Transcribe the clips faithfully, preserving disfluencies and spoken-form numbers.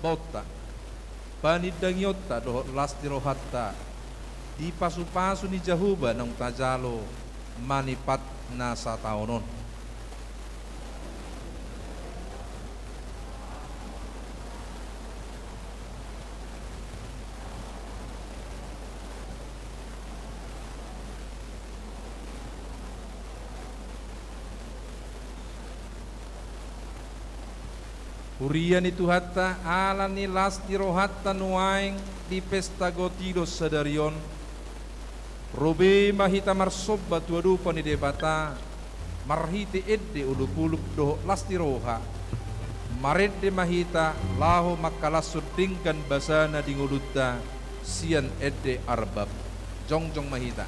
Baonta, panindangionta dohot las ni rohanta di pasu-pasu ni Jahowa naung tajalo manipat na sataon on. Huria ni Tuhanta, ala ni las ni rohanta nuaeng di pesta gotidon sadari on, ro be ma hita marsomba tu adopan ni Debata marhite ende olop-olop dohot las ni roha. Marende ma hita laho mangkalashon denggan basana di ngolunta sian ende arbab. Jongjong ma hita.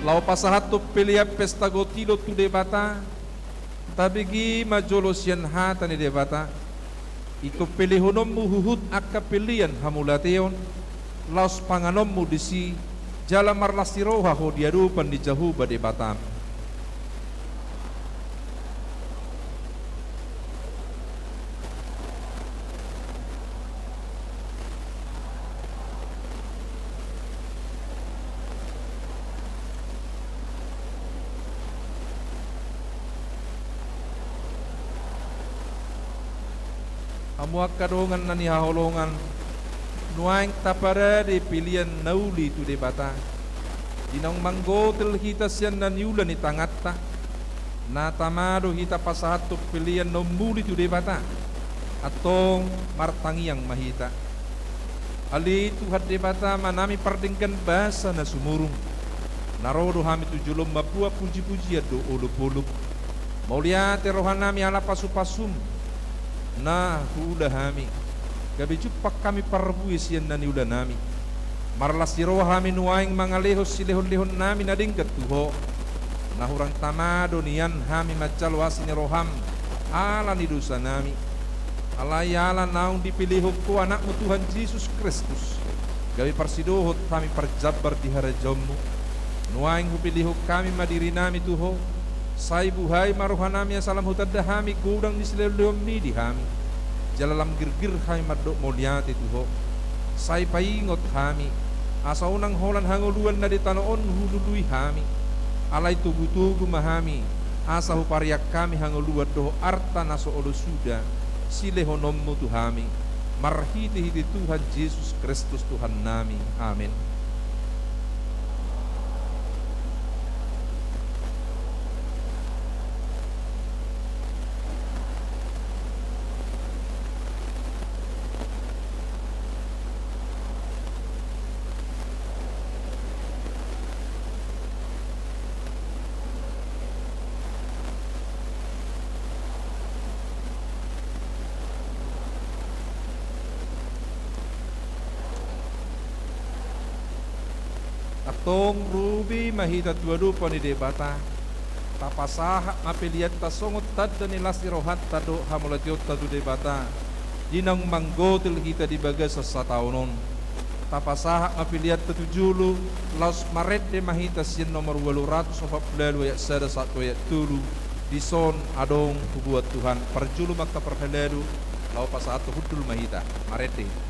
Laho pasahathon pelean pesta gotidon tu Debata, tabege ma jolo sian hata ni Debata. Ingkon pelehononmu huhut angka pelean hamauliateon, laos panganonmu disi, jala marlas ni roha ho di adopan ni Jahowa Debatam. Hamu angka dongan na nihaholongan, nuaeng taparade pelean na uli tu Debata. Di naung manggotel hita sian na niula ni tanganta, na tama do hita pasahathon pelean na umuli tu Debata. Antong martangiang ma hita. Ale Tuhan Debata, manami pardenggan basa na sumurung, na ro do hami tu jolom mamboan puji-pujian dohot olop-olop. Mauliate rohanami ala pasu-pasum na huula hami. gabe jumpang hami parbue sian na niulanami. Marlas ni roha hami nuaeng mangalehon silehonlehonnami na denggan tu Ho. Na hurang tama do nian hami manjalo asi ni roham ala ni dosanami. Alai ala naung dipilihon Ho Anakmu Tuhan Jesus Kristus, gabe parsidohot hami parjambar di harajaonMu. Nuaeng hupilihon hami ma dirinami tu Ho. Sai buhai ma rohanami asa lam hutanda hami godang ni silehonlehonMi di hami. Jala lam girgir hami mandok mauliate tu Ho. Sai paingot hami, asa unang holan hangoluan na di tano on hulului hami. Alai togutogu ma hami, asa hupariak hami hangoluan dohot arta na so olo suda silehononMu tu hami. Marhitehite Tuhan Jesus Kristus Tuhannami. Amen. Antong robi ma hita tu adopan ni Debata. Tapasahat ma peleanta songon tanda ni las ni rohanta dohot hamauliateonta tu Debata, di naung manggotil hita di bagasan sataon on. Tapasahat ma peleanta tu jolo, laos marende ma hita sian nomor ualu ratus opat pulu ualu ayat sada sahat tu ayat tolu, dison adong hubuat Tuhan. Parjolo ma angka parhalado, laho pasahathon hundul ma hita. Marende hita.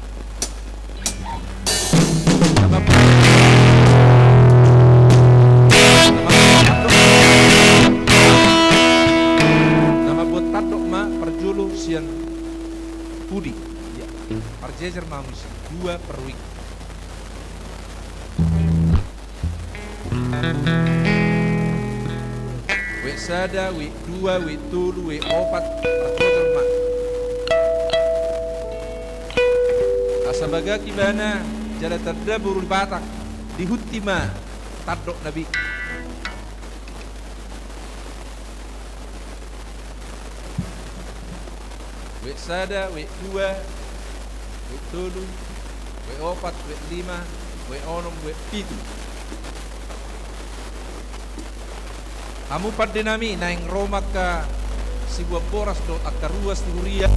Na mambuat tandok ma parjolo sian pudi. Ia. Parjejer ma hamu disi. Dua per wijk. Wijk sada, wijk dua, wijk tolu, wijk opat, parjejer ma. Asa bagak ibana jala tanda boru ni Batak, dihunti ma tandok na be. Wijk sada, wijk dua, wijk tolu, wijk opat, wijk lima, wijk onom, wijk pitu. Hamu pandenami, naeng ro ma angka sibuan boras dohot angka ruas ni huria.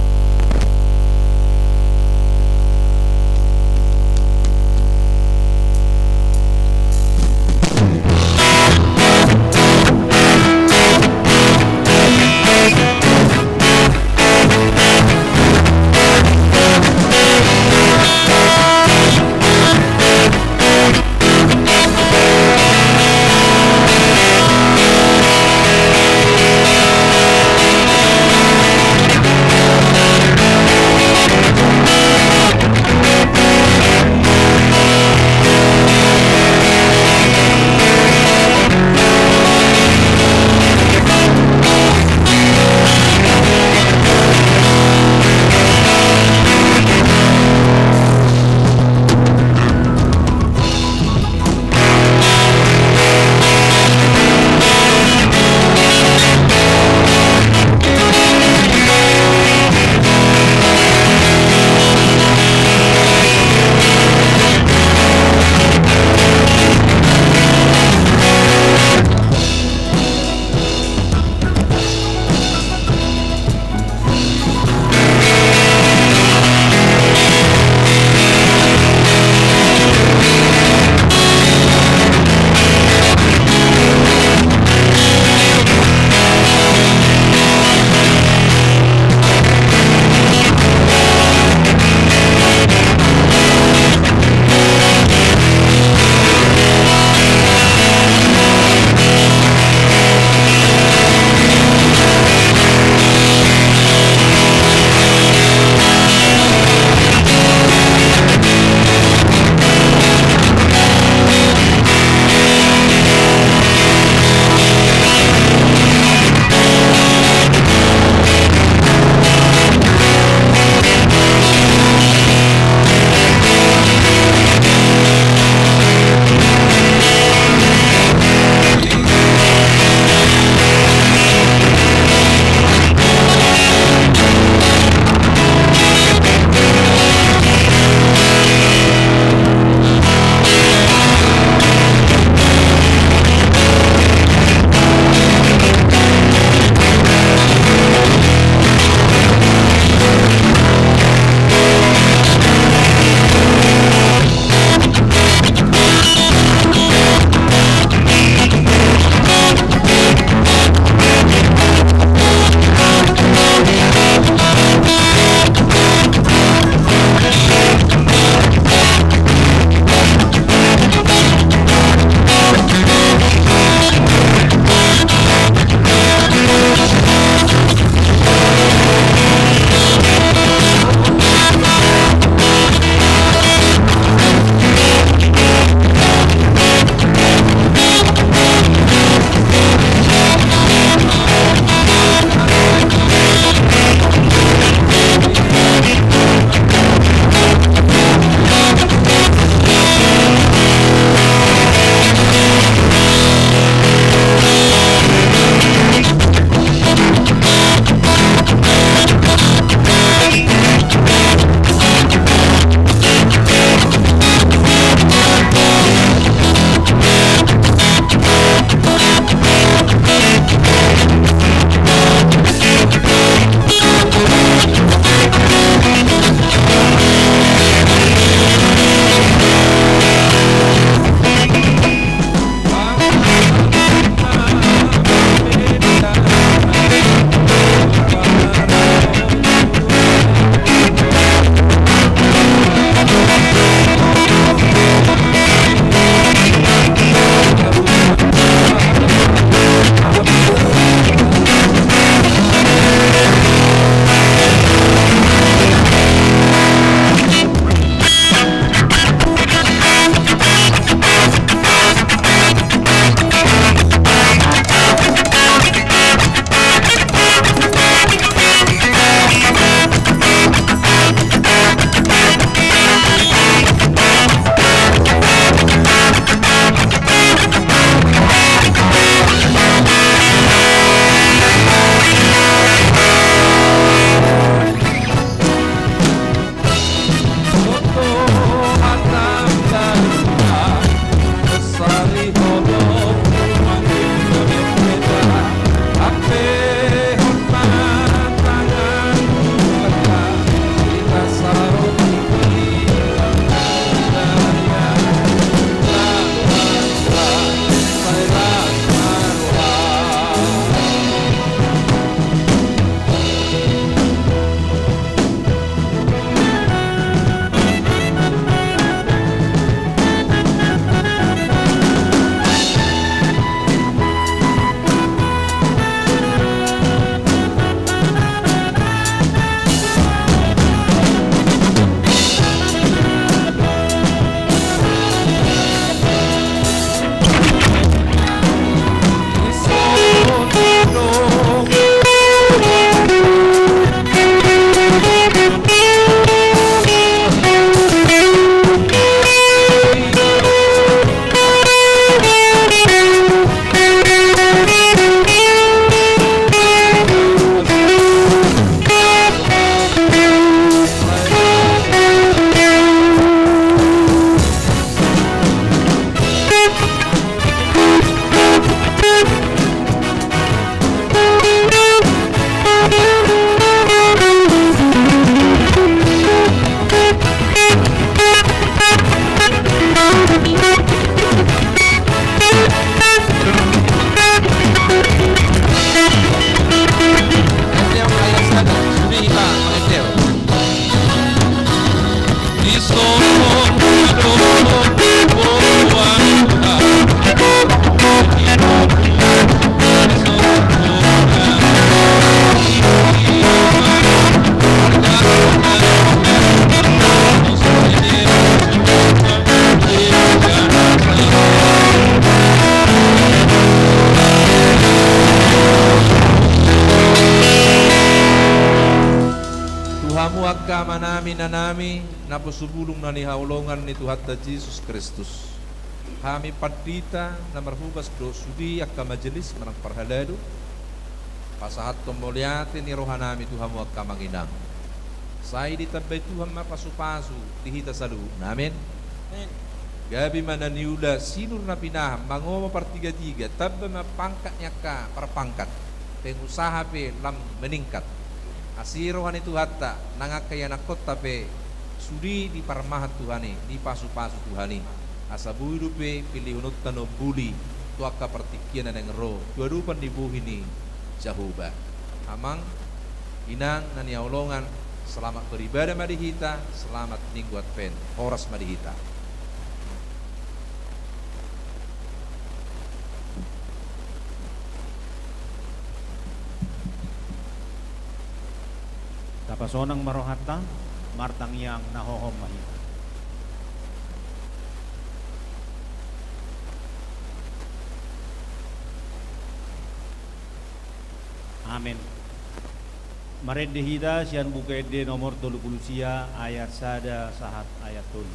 Hami inanami, naposubulung na hinaholongan ni Tuhanta Jesus Kristus. Hami pandita na marhobas dohot sude angka majelis manang parhalado, pasahathon mauliate ni rohanami tu hamu angka amang inang. Sai ditambai Tuhan ma pasupasu di hita saluhutna. Amen. Amen. Gabe ma na niula, sinur na pinahan, mangomo partigatiga, tamba ma pangkat ni angka parpangkat, pengusaha pe lam meningkat. Asi roha ni Tuhanta nang angka ianakhonta pe sude diparmahan Tuhan i, dipasupasu Tuhan i, asa boi dope pilihononta na umbuli tu angka partingkian na naeng ro tu adopan ni bohi ni Jahowa. Amang inang na hinaholongan, selamat beribadah ma di hita, selamat Minggu Advent. Horas ma di hita. Tapasonang ma rohanta, martangiang na hohom ma hita. Amen. Marende hita sian Buku Ende nomor tolu pulu sia, ayat sada sahat ayat tolu.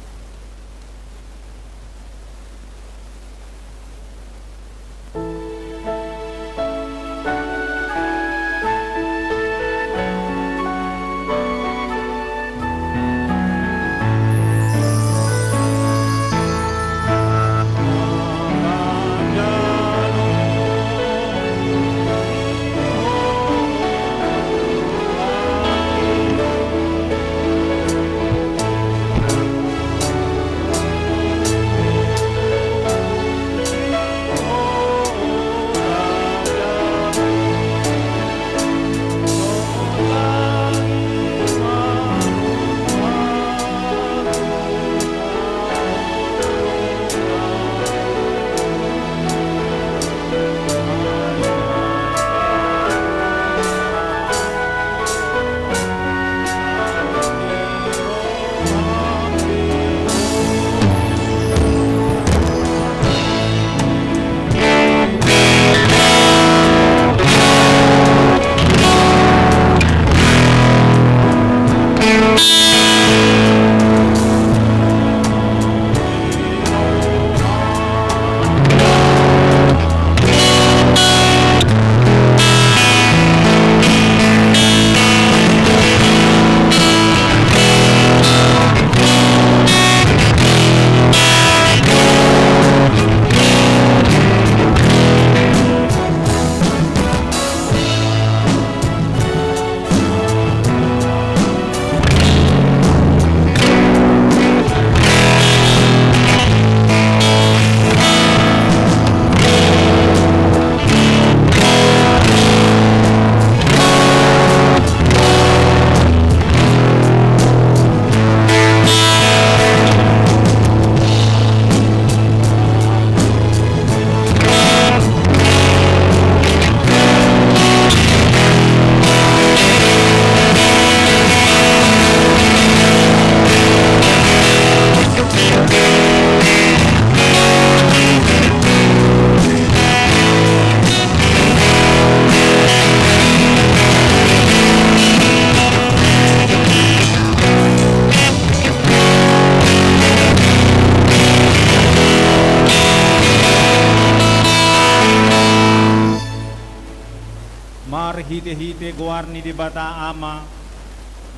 Marhitehite goar ni Debata Ama,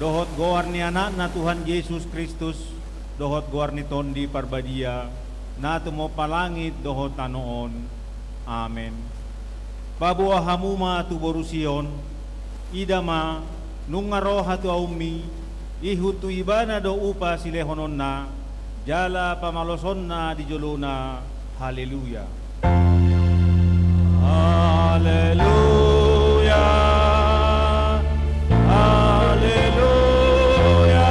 dohot goar ni Anakna Tuhan Jesus Kristus, dohot goar ni Tondi Parbadia, na tumompa langit dohot tano on. Amen. Paboa hamu ma tu boru Sion, ida ma, nunga ro hatuaonmi, ihut tu ibana do upa silehononna, jala pamalosonna di jolona. Haleluya. Haleluya. Haleluya.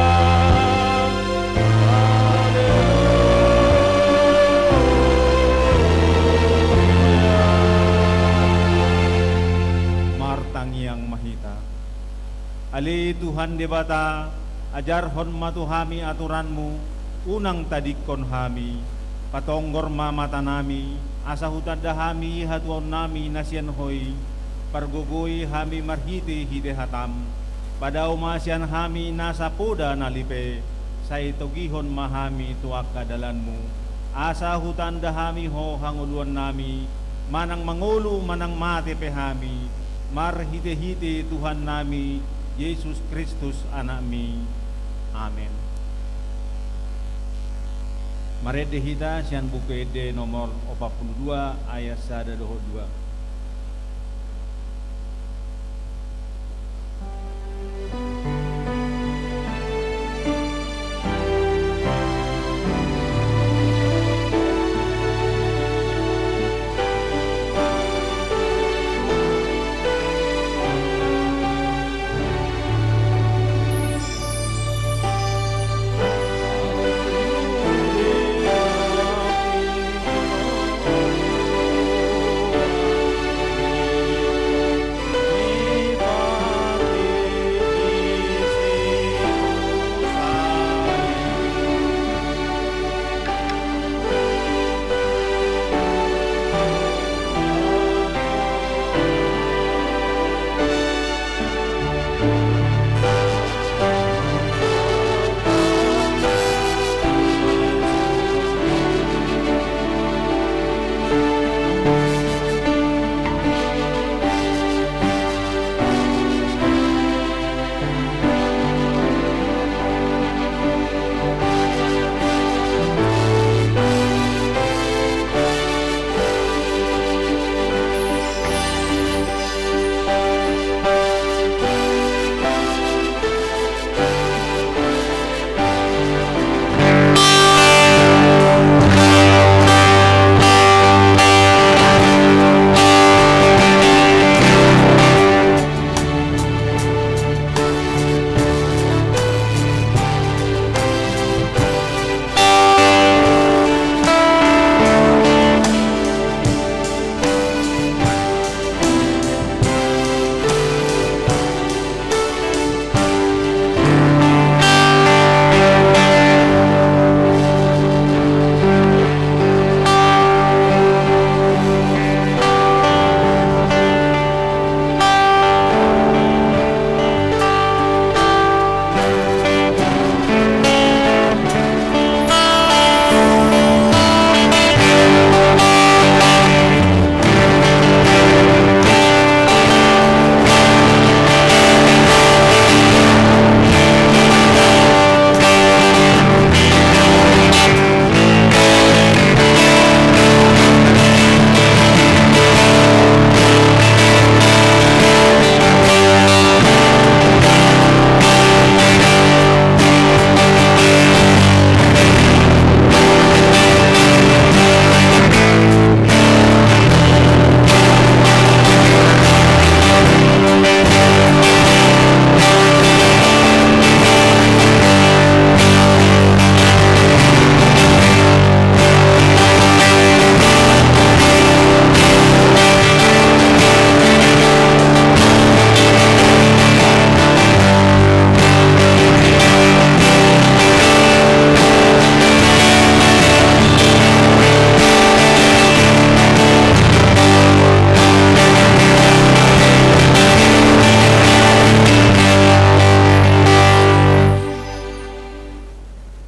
Haleluya. Martangiang ma hita. Ale Tuhan Debata, ajarhon ma tu hami aturanmu, unang tadingkon hami. Patonggor ma matanami, asa hutanda hami hatuaonnami na sian Ho i, pargogoi hami marhitehite hatam. Padao ma sian hami nasa poda na lipe, sai togihon ma hami tu angka dalanmu, asa hutanda hami ho hangoluannami, manang mangolu manang mate pe hami, marhitehite Tuhannami Jesus Kristus Anakmi. Amen. Marende hita sian Buku Ende nomor opat pulu dua, ayat sada dohot dua.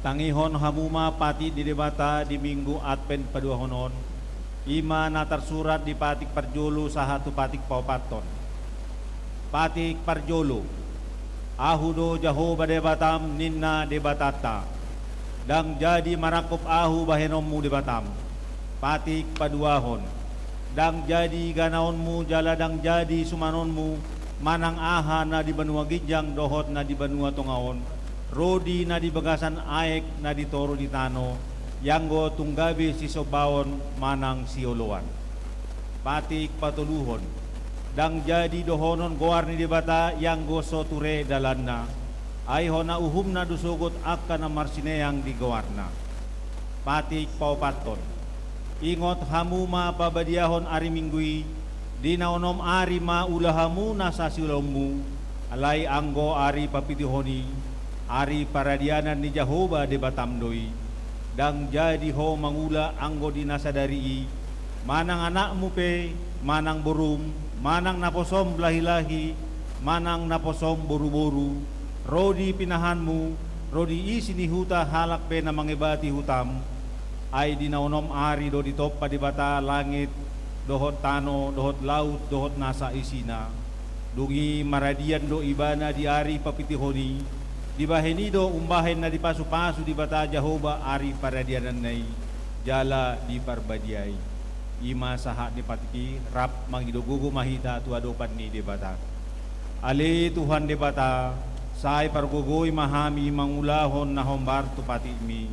Tangihon hamu ma patik ni Debata di Minggu Advent paduahon on, i ma na tarsurat di patik parjolo sahat tu patik paopathon. Patik parjolo. Ahu do Jahowa Debatam, ninna Debatanta. Ndang jadi marangkup Ahu bahenonmu Debatam. Patik paduahon. Ndang jadi ganaonmu jala ndang jadi sumanonmu, manang aha na di banua ginjang dohot na di banua tonga on, ro di na di bagasan aek na di toru ni tano, ianggo tung gabe sisombaon manang sioloan. Patik patoluhon. Ndang jadi dohonon goar ni Debata ianggo so ture dalanna, ai hona uhumna do sogot angka na marsineang di goarna. Patik paopathon. Ingot hamu ma pabadiahon ari Minggu i, di na onom ari ma ula hamu nasa siulaonmu, alai anggo ari papitihon i, ari paradianan ni Jahowa Debatam do i. Ndang jadi ho mangula anggo di na sadari i, manang anakmu pe, manang borum, manang naposom lahilahi, manang naposom boruboru, ro di pinahanmu, ro di isi ni huta halak pe na mangebati hutam. Ai di na onom ari do ditompa Debata langit, dohot tano, dohot laut, dohot nasa isina. Dung i maradian do Ibana di ari papitihon i, dibahen i do umbahen na dipasupasu Debata Jahowa ari paradiananna i, jala diparbadiai. I ma sahat ni patik i, rap mangido gogo ma hita tu adopan ni Debata. Ale Tuhan Debata, sai pargogoi ma hami mangulahon na hombar tu patikmi.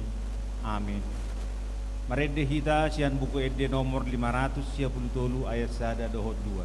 Amin. Marende hita sian Buku Ende nomor lima ratus sia pulu tolu ayat sada dohot dua.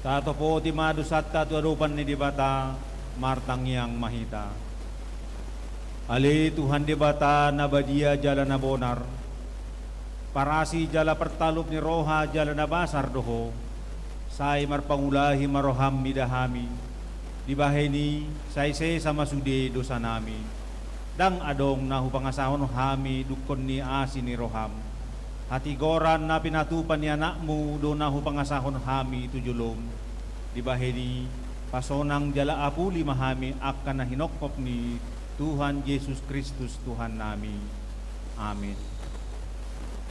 Tatopoti ma dosanta tu adopan ni Debata, martangiang ma hita. Ale Tuhan Debata na badia jala na bonar, parasi jala partalup ni roha jala na basar do Ho, sai marpangulahi ma roham mida hami, dibahen i sai sesa ma sude dosanami. Ndang adong na hupangasahon hami dungkon ni asi ni roham. Hatigoran na pinatupa ni anakmu do na hupangasahon hami tu jolom. Dibahen i, pasonang jala apuli ma hami angka na hinophop ni Tuhan Jesus Kristus Tuhannami. Amin.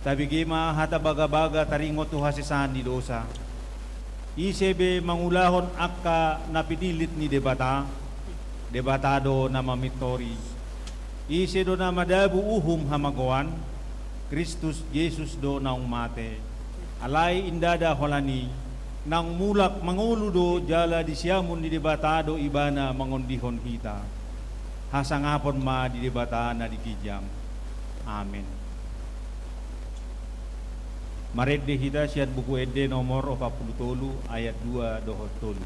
Tabege ma hata bagabaga taringot tu hasesaan ni dosa. Ise be mangulahon angka na pinilit ni Debata, Debata do na mamintori. Ise do na madabu uhum hamagoan, Kristus Jesus do naung mate. Alai ndada holan i, naung mulak mangolu do jala di siamun ni Debata do Ibana mangondihon hita. Hasangapon ma di Debata na di ginjang. Amen. Marende hita sian Buku Ende nomor opat pulu tolu, ayat dua dohot tolu.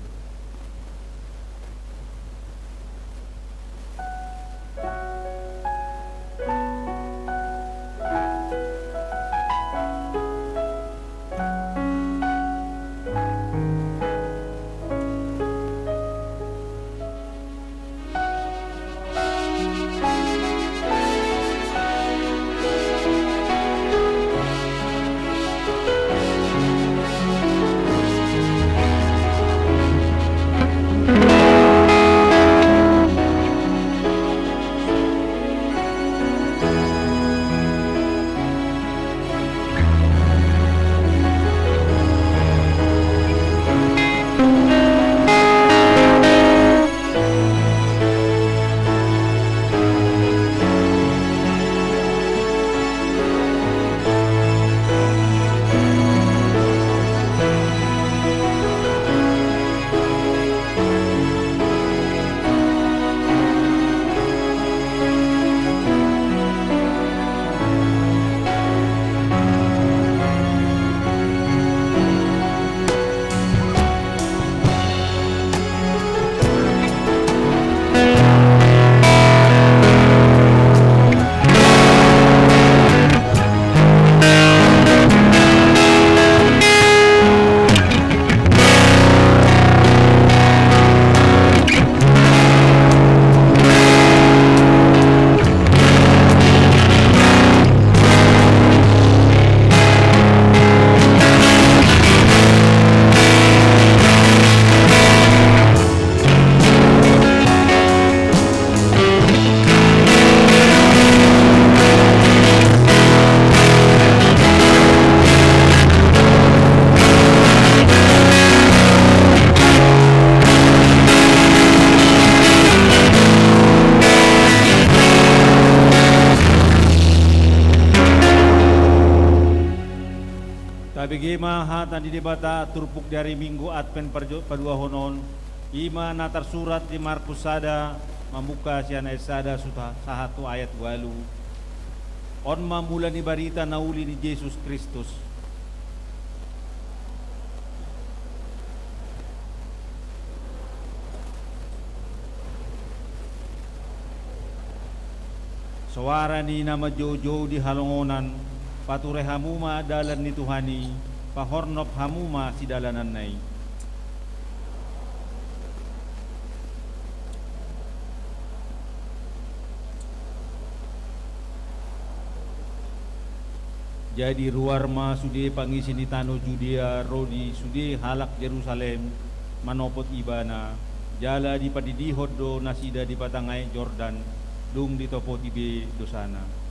Tabege ma hata ni Debata turpuk di ari Minggu Advent parjo-, paduahon on, i ma na tarsurat di Markus sada, mamungka sian ayat sada suta-, sahat tu ayat ualu. On ma mula ni barita na uli ni Jesus Kristus. Soara ni na manjoujou di halongonan, pature hamu ma dalan ni Tuhan i, pahornop hamu ma sidalananna i. Jadi ruar ma sude pangisi ni tano Judea ro di sude halak Jerusalem manopot Ibana, jala dipadidihon do nasida di patangai Jordan, dung ditopoti be dosana.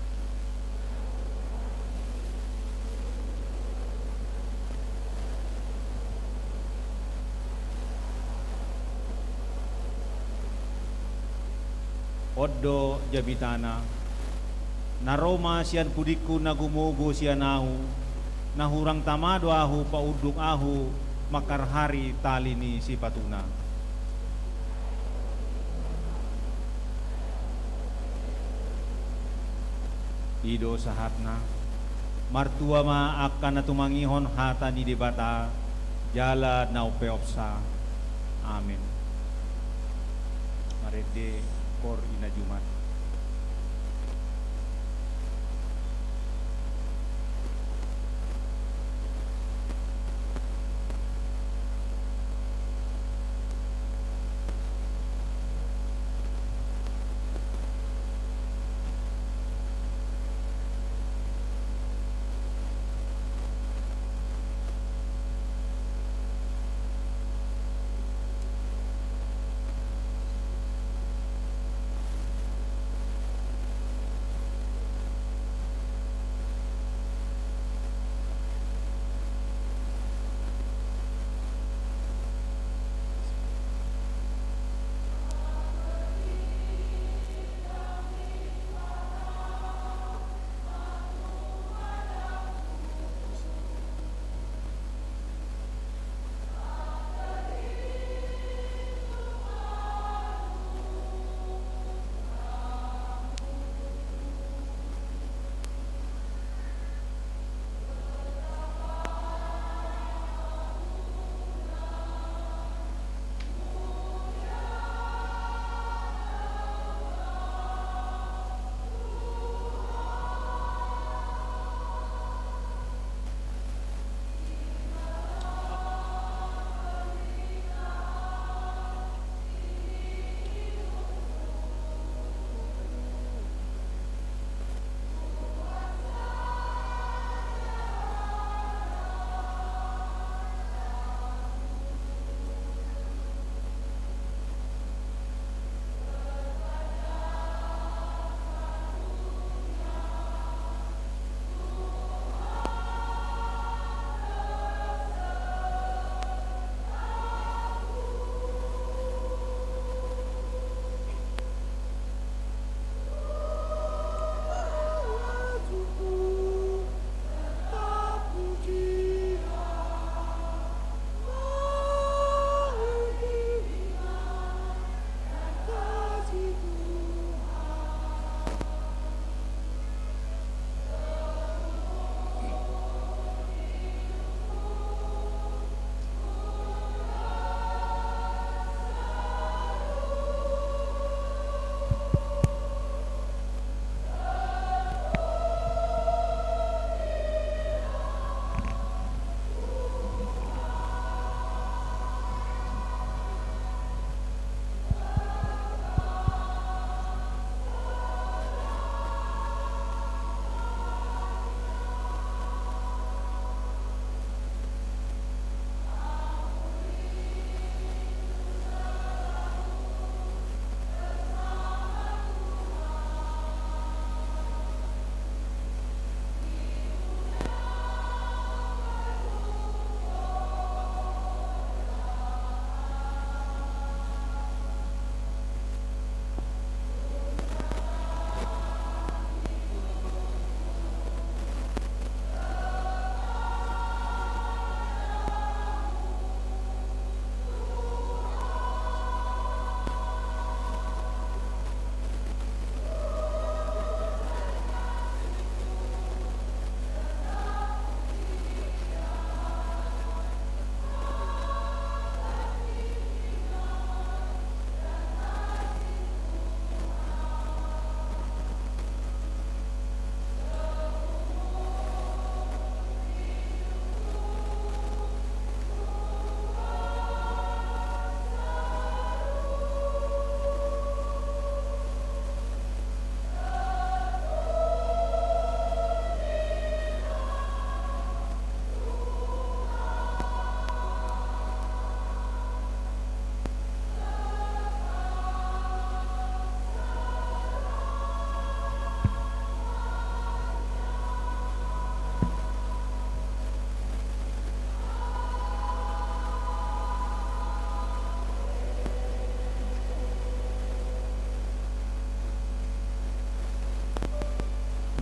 On do jabitana: Na ro ma sian pudingku na gumogo sian ahu, na hurang tama do ahu paunduk ahu mangharhari tali ni sipatuna. I do sahatna. Martua ma angka na tumangihon hata ni Debata, jala na umpeopsa. Amen. Marende, koor ina jumad.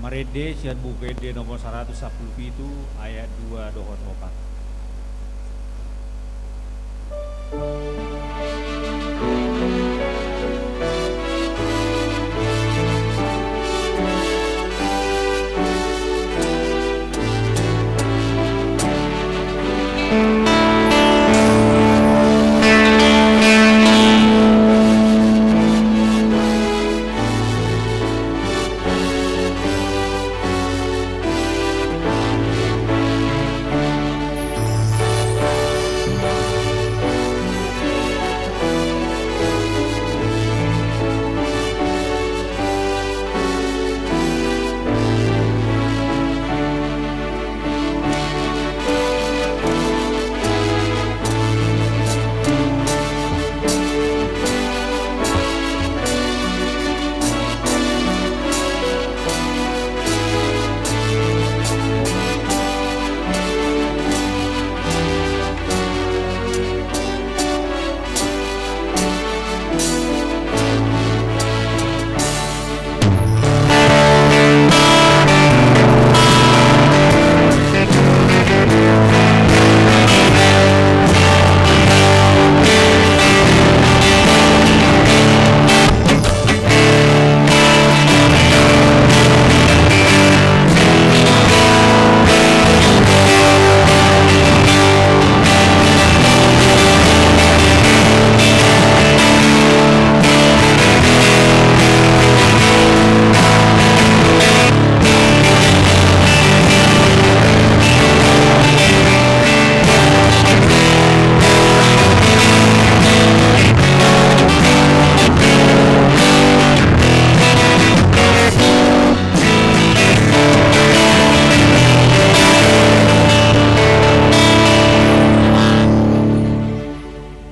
Marende sian Buku Ende nomor saratus sampulu pitu, ayat dua dohot opat.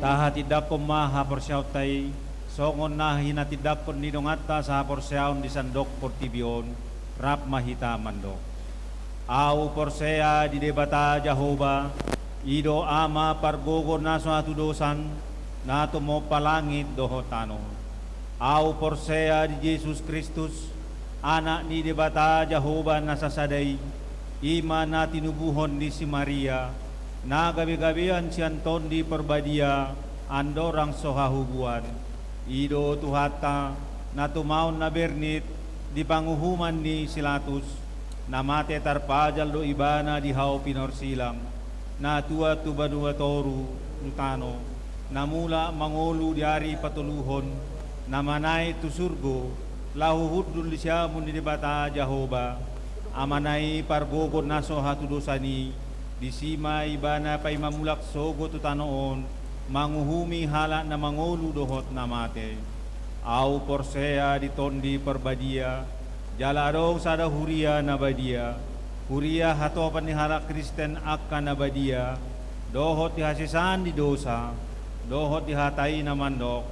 Tahatindangkon ma haporseaonta i, songon na hinatindangkon ni donganta sahaporseaon di sandok portibi on, rap ma hita mandok. Ahu porsea di Debata Jahowa, i do Ama pargogo na so hatudosan, na tumompa langit dohot tano. Ahu porsea di Jesus Kristus, Anak ni Debata Jahowa na sasada i, i ma na tinubuhon ni si Maria, na gabegabean sian Tondi Parbadia, andorang so hahubuan. I do Tuhanta, na tumaon na bernit di panguhuman ni si Latus, na mate tarpajal do Ibana di hau pinorsilang, na tuat tu banua toru ni tano, na mulak mangolu di ari patoluhon, na manaek tu surgo, laho hundul di siamun ni Debata Jahowa, Amana i pargogo na so hatudosan i, disi ma Ibana paima mulak sogot tu tano on, manguhumi halak na mangolu dohot na mate. Ahu porsea di Tondi Parbadia, jala adong sada huria na badia, huria hatopan ni halak Kristen angka na badia, dohot di hasesaan ni dosa, dohot di hata i na mandok,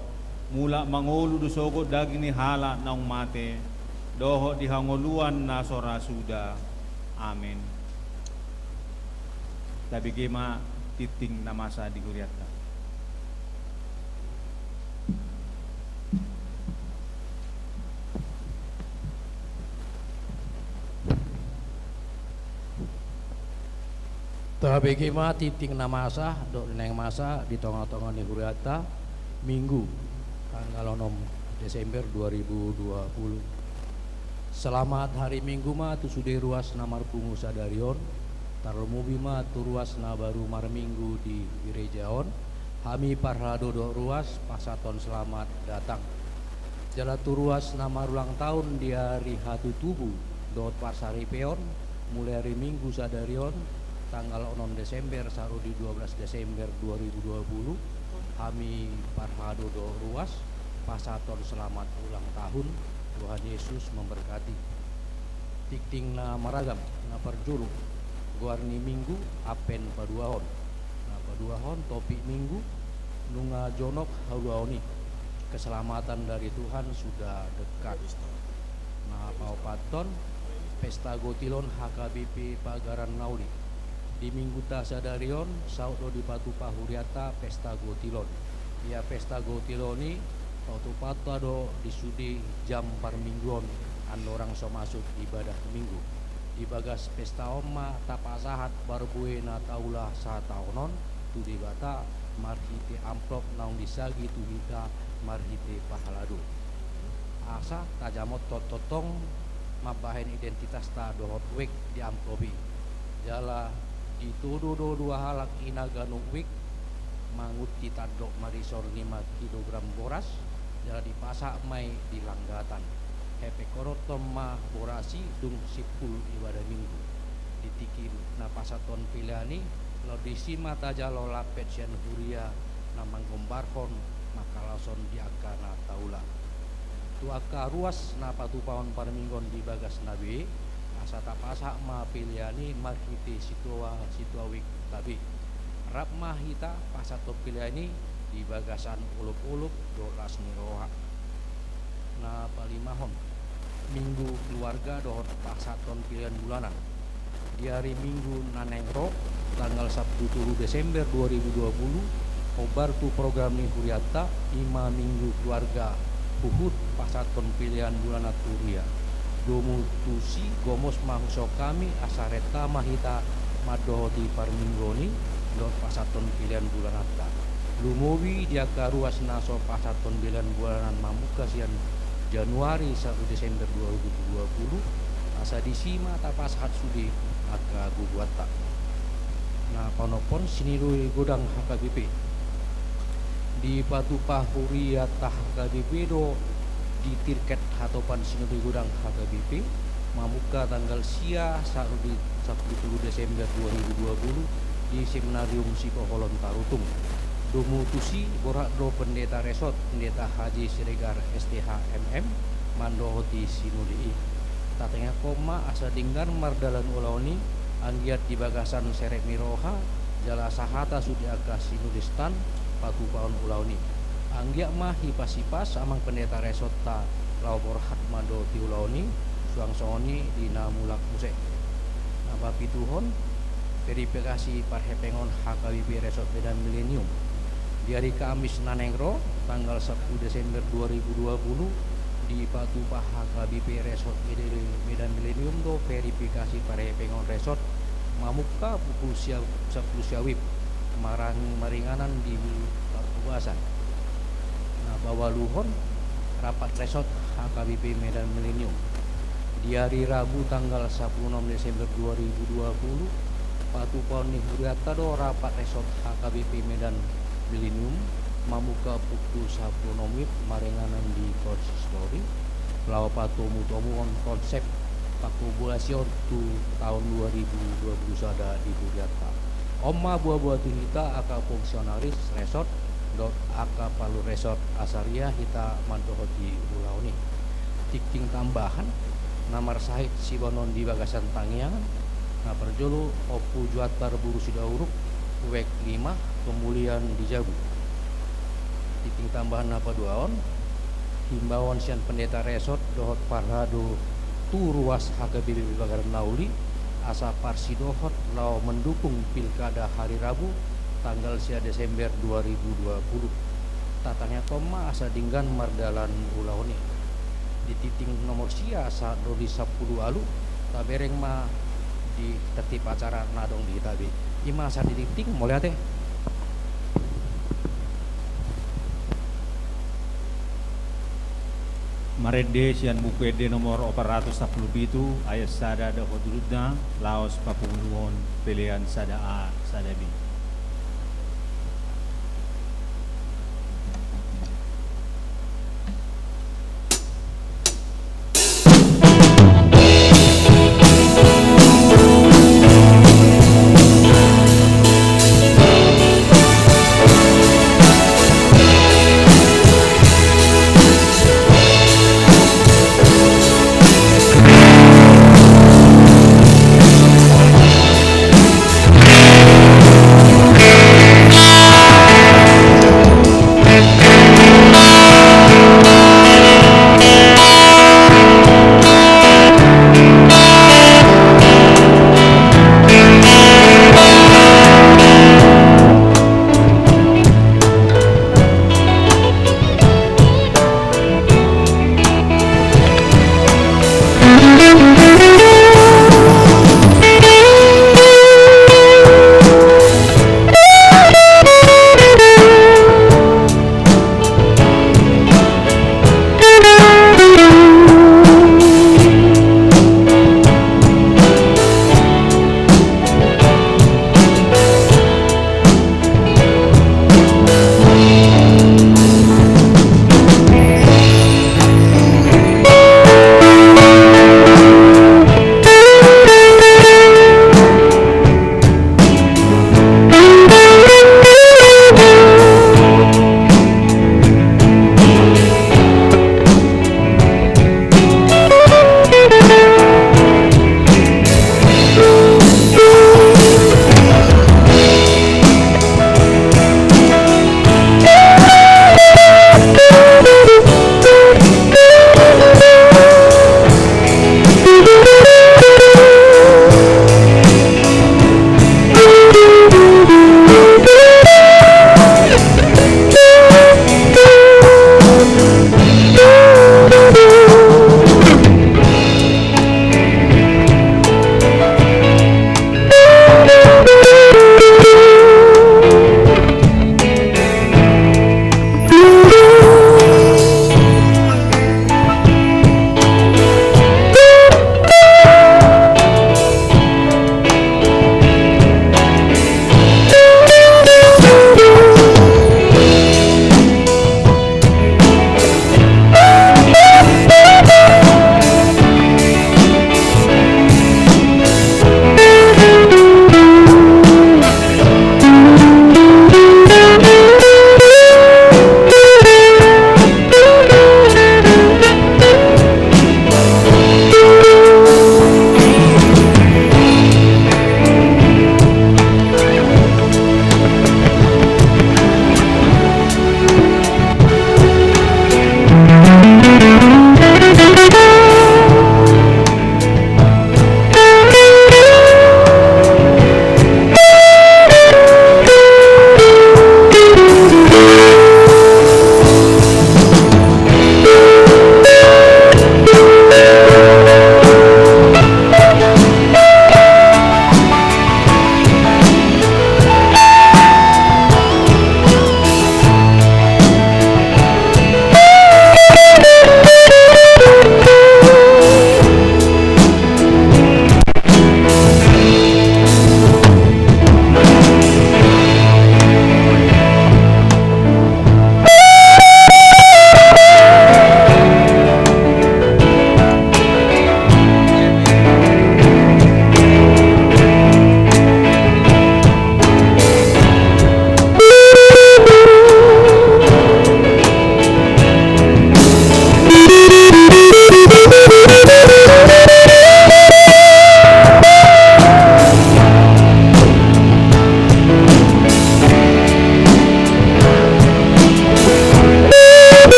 mulak mangolu do sogot daging ni halak naung mate, dohot di hangoluan na so ra suda. Amen. Tabege ma tingting na masa di hurianta. Tabege ma tingting na masa dohot na naeng masa di tongatonga ni hurianta, Minggu, tanggal onom Desember dua ribu dua puluh. Selamat hari Minggu ma tu sude ruas na marpungu sadari on, tarlumobi ma tu ruas na baru marminggu di gereja on, hami parhalado dohot ruas pasahathon selamat datang. Jala tu ruas na marulang tahun di ari hatutubu dohot parsaripeon, mulai ari Minggu sadari on, tanggal onom Desember sahat ro di dua belas Desember dua ribu dua puluh, hami parhalado dohot ruas pasahathon selamat ulang tahun, Tuhan Yesus memberkati. Tingting na maragam, na parjolo, goar ni Minggu, Advent paduahon. Na paduahon, topik Minggu, nunga jonok haluaon i. Keselamatan dari Tuhan sudah dekat. Na paopathon, Pesta Gotilon H K B P Pagaran Nauli. Di Mingguta sadari on, saut do dipatupa hurianta Pesta Gotilon. Ia Pesta Gotilon i, patupanta do di sude jam parmingguon, andorang so masuk ibadah Minggu. Di bagas pesta on ma tapasahat parbue na taula sataonon tu Debata marhite amplop naung disagi tu hita marhite pahalado. Asa tajamothon tongtong mambahen identitasta dohot wijk di amplop i. Jala ditodo do dua halak i na ganup wijk mangunti tandok marisor lima kilogram boras, jala dipasahat ma i di langgatan. Hepengkononhon ma boras i dung simpul ibadah Minggu. Di tingki na pasahathon pelean i, laos disi ma tajalo lampet sian huria na manggombarhon mangkalashon di angka na taula. Tu angka ruas na patupahon parmingguon di bagasna be, asa tapasahat ma pelean i marhite situa-situa wikta be. Rap ma hita pasahathon pelean i di bagasan olopolop dohot las ni roha. Na palimahon, Minggu Keluarga dohot pasahathon pelean bulanan. Di ari Minggu na naeng ro, tanggal sampulu tolu Desember dua ribu dua puluh, hombar tu program ni hurianta, i ma Minggu Keluarga, huhut pasahathon pelean bulanan tu huria. Domu tusi gomos ma husok hami asa renta ma hita mandohoti parmingguon i dohot pasahathon pelean bulananta. Lumobi di angka ruas na so pasahathon pelean bulanan mamungka sian Januari sahat tu Desember dua ribu dua puluh, asa disi ma tapasahat sude angka gogoanta. Na panophon, Sinode Godang H K B P. Dipatupa hurianta H K B P do di tirket hatopan Sinode Godang H K B P, mamungka tanggal sia sahat tu sampulu tolu Desember dua ribu dua puluh di Seminarium Sipoholon Tarutung. Domu tusi borhat do Pendeta Resort, Pendeta Haji Siregar, S T H, M M, mandohoti sinode i. Tatangiangkon ma asa denggan mardalan ulaon i, anggiat di bagasan serep ni roha, jala sahata sude angka sinodestan patupahon ulaon i. Anggiat ma hipas-hipas amang pendeta resortta laho borhat mandohoti ulaon i, suang songon i di na mulak muse. Na papituhon, verifikasi parhepengon H K B P Resort Medan Milenium. Di ari Kamis na naeng ro, tanggal sampulu Desember dua ribu dua puluh, dipatupa H K B P Resort Medan Milenium do verifikasi parhepengon resort, mamungka pukul sia, sampulu sia wib, marang-, maringanan di Partubasan. Na paualuhon, rapat resort H K B P Medan Milenium. Di ari Rabu tanggal sampulu onom Desember dua ribu dua puluh, patupahon ni hurianta do rapat resort H K B P Medan Milenium, mamungka pukul sampulu onom wib, maringanan di konsistori, laho patomutomuhon konsep pangkombolasion tu taon dua ribu dua puluh sada di hurianta. On ma boaboa tu hita angka fungsionaris resort dohot angka palu resort asa riah hita mandohoti ulaon i. Tingting tambahan na marsahit siboanon di bagasan tangiangan, na parjolo Ompu Juantar boru Sidauruk, wijk lima, Kemulian di Jabu. Tingting tambahan na paduahon, himbauan sian pendeta resort dohot parhalado tu ruas H K B P Bagaran Na Uli, asa parsidohot laho mendukung pilkada hari Rabu tanggal sia Desember dua ribu dua puluh. Tatangiangkon ma asa denggan mardalan ulaon i. Di tingting nomor sia sahat ro di sampulu ualu, tabereng ma di tertib acara na adong di hita be. I ma sahat di tingting, mauliate. Marende sian Buku Ende nomor opat ratus sampulu pitu, ayat sada dohot dudutna, laos papunguhon pelean sada A, sada B.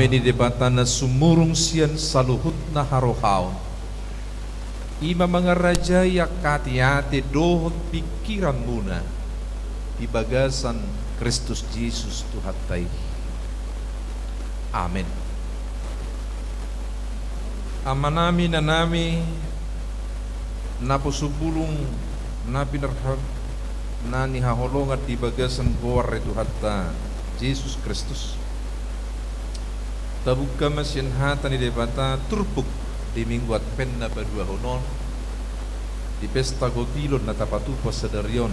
Ni Debata na sumurung sian saluhutna harohaon, i ma mangarajai angka ateate dohot pingkiranmuna di bagasan Kristus Jesus Tuhanta i. Amen. Amanami, inanami, naposobulung na pinarha-, na nihaholongan di bagasan goar ni Tuhanta Jesus Kristus. Tabuka ma sian hata ni Debata turpuk di Minggu Advent na paduahon on, di pesta gotilon na tapatupa sadari on,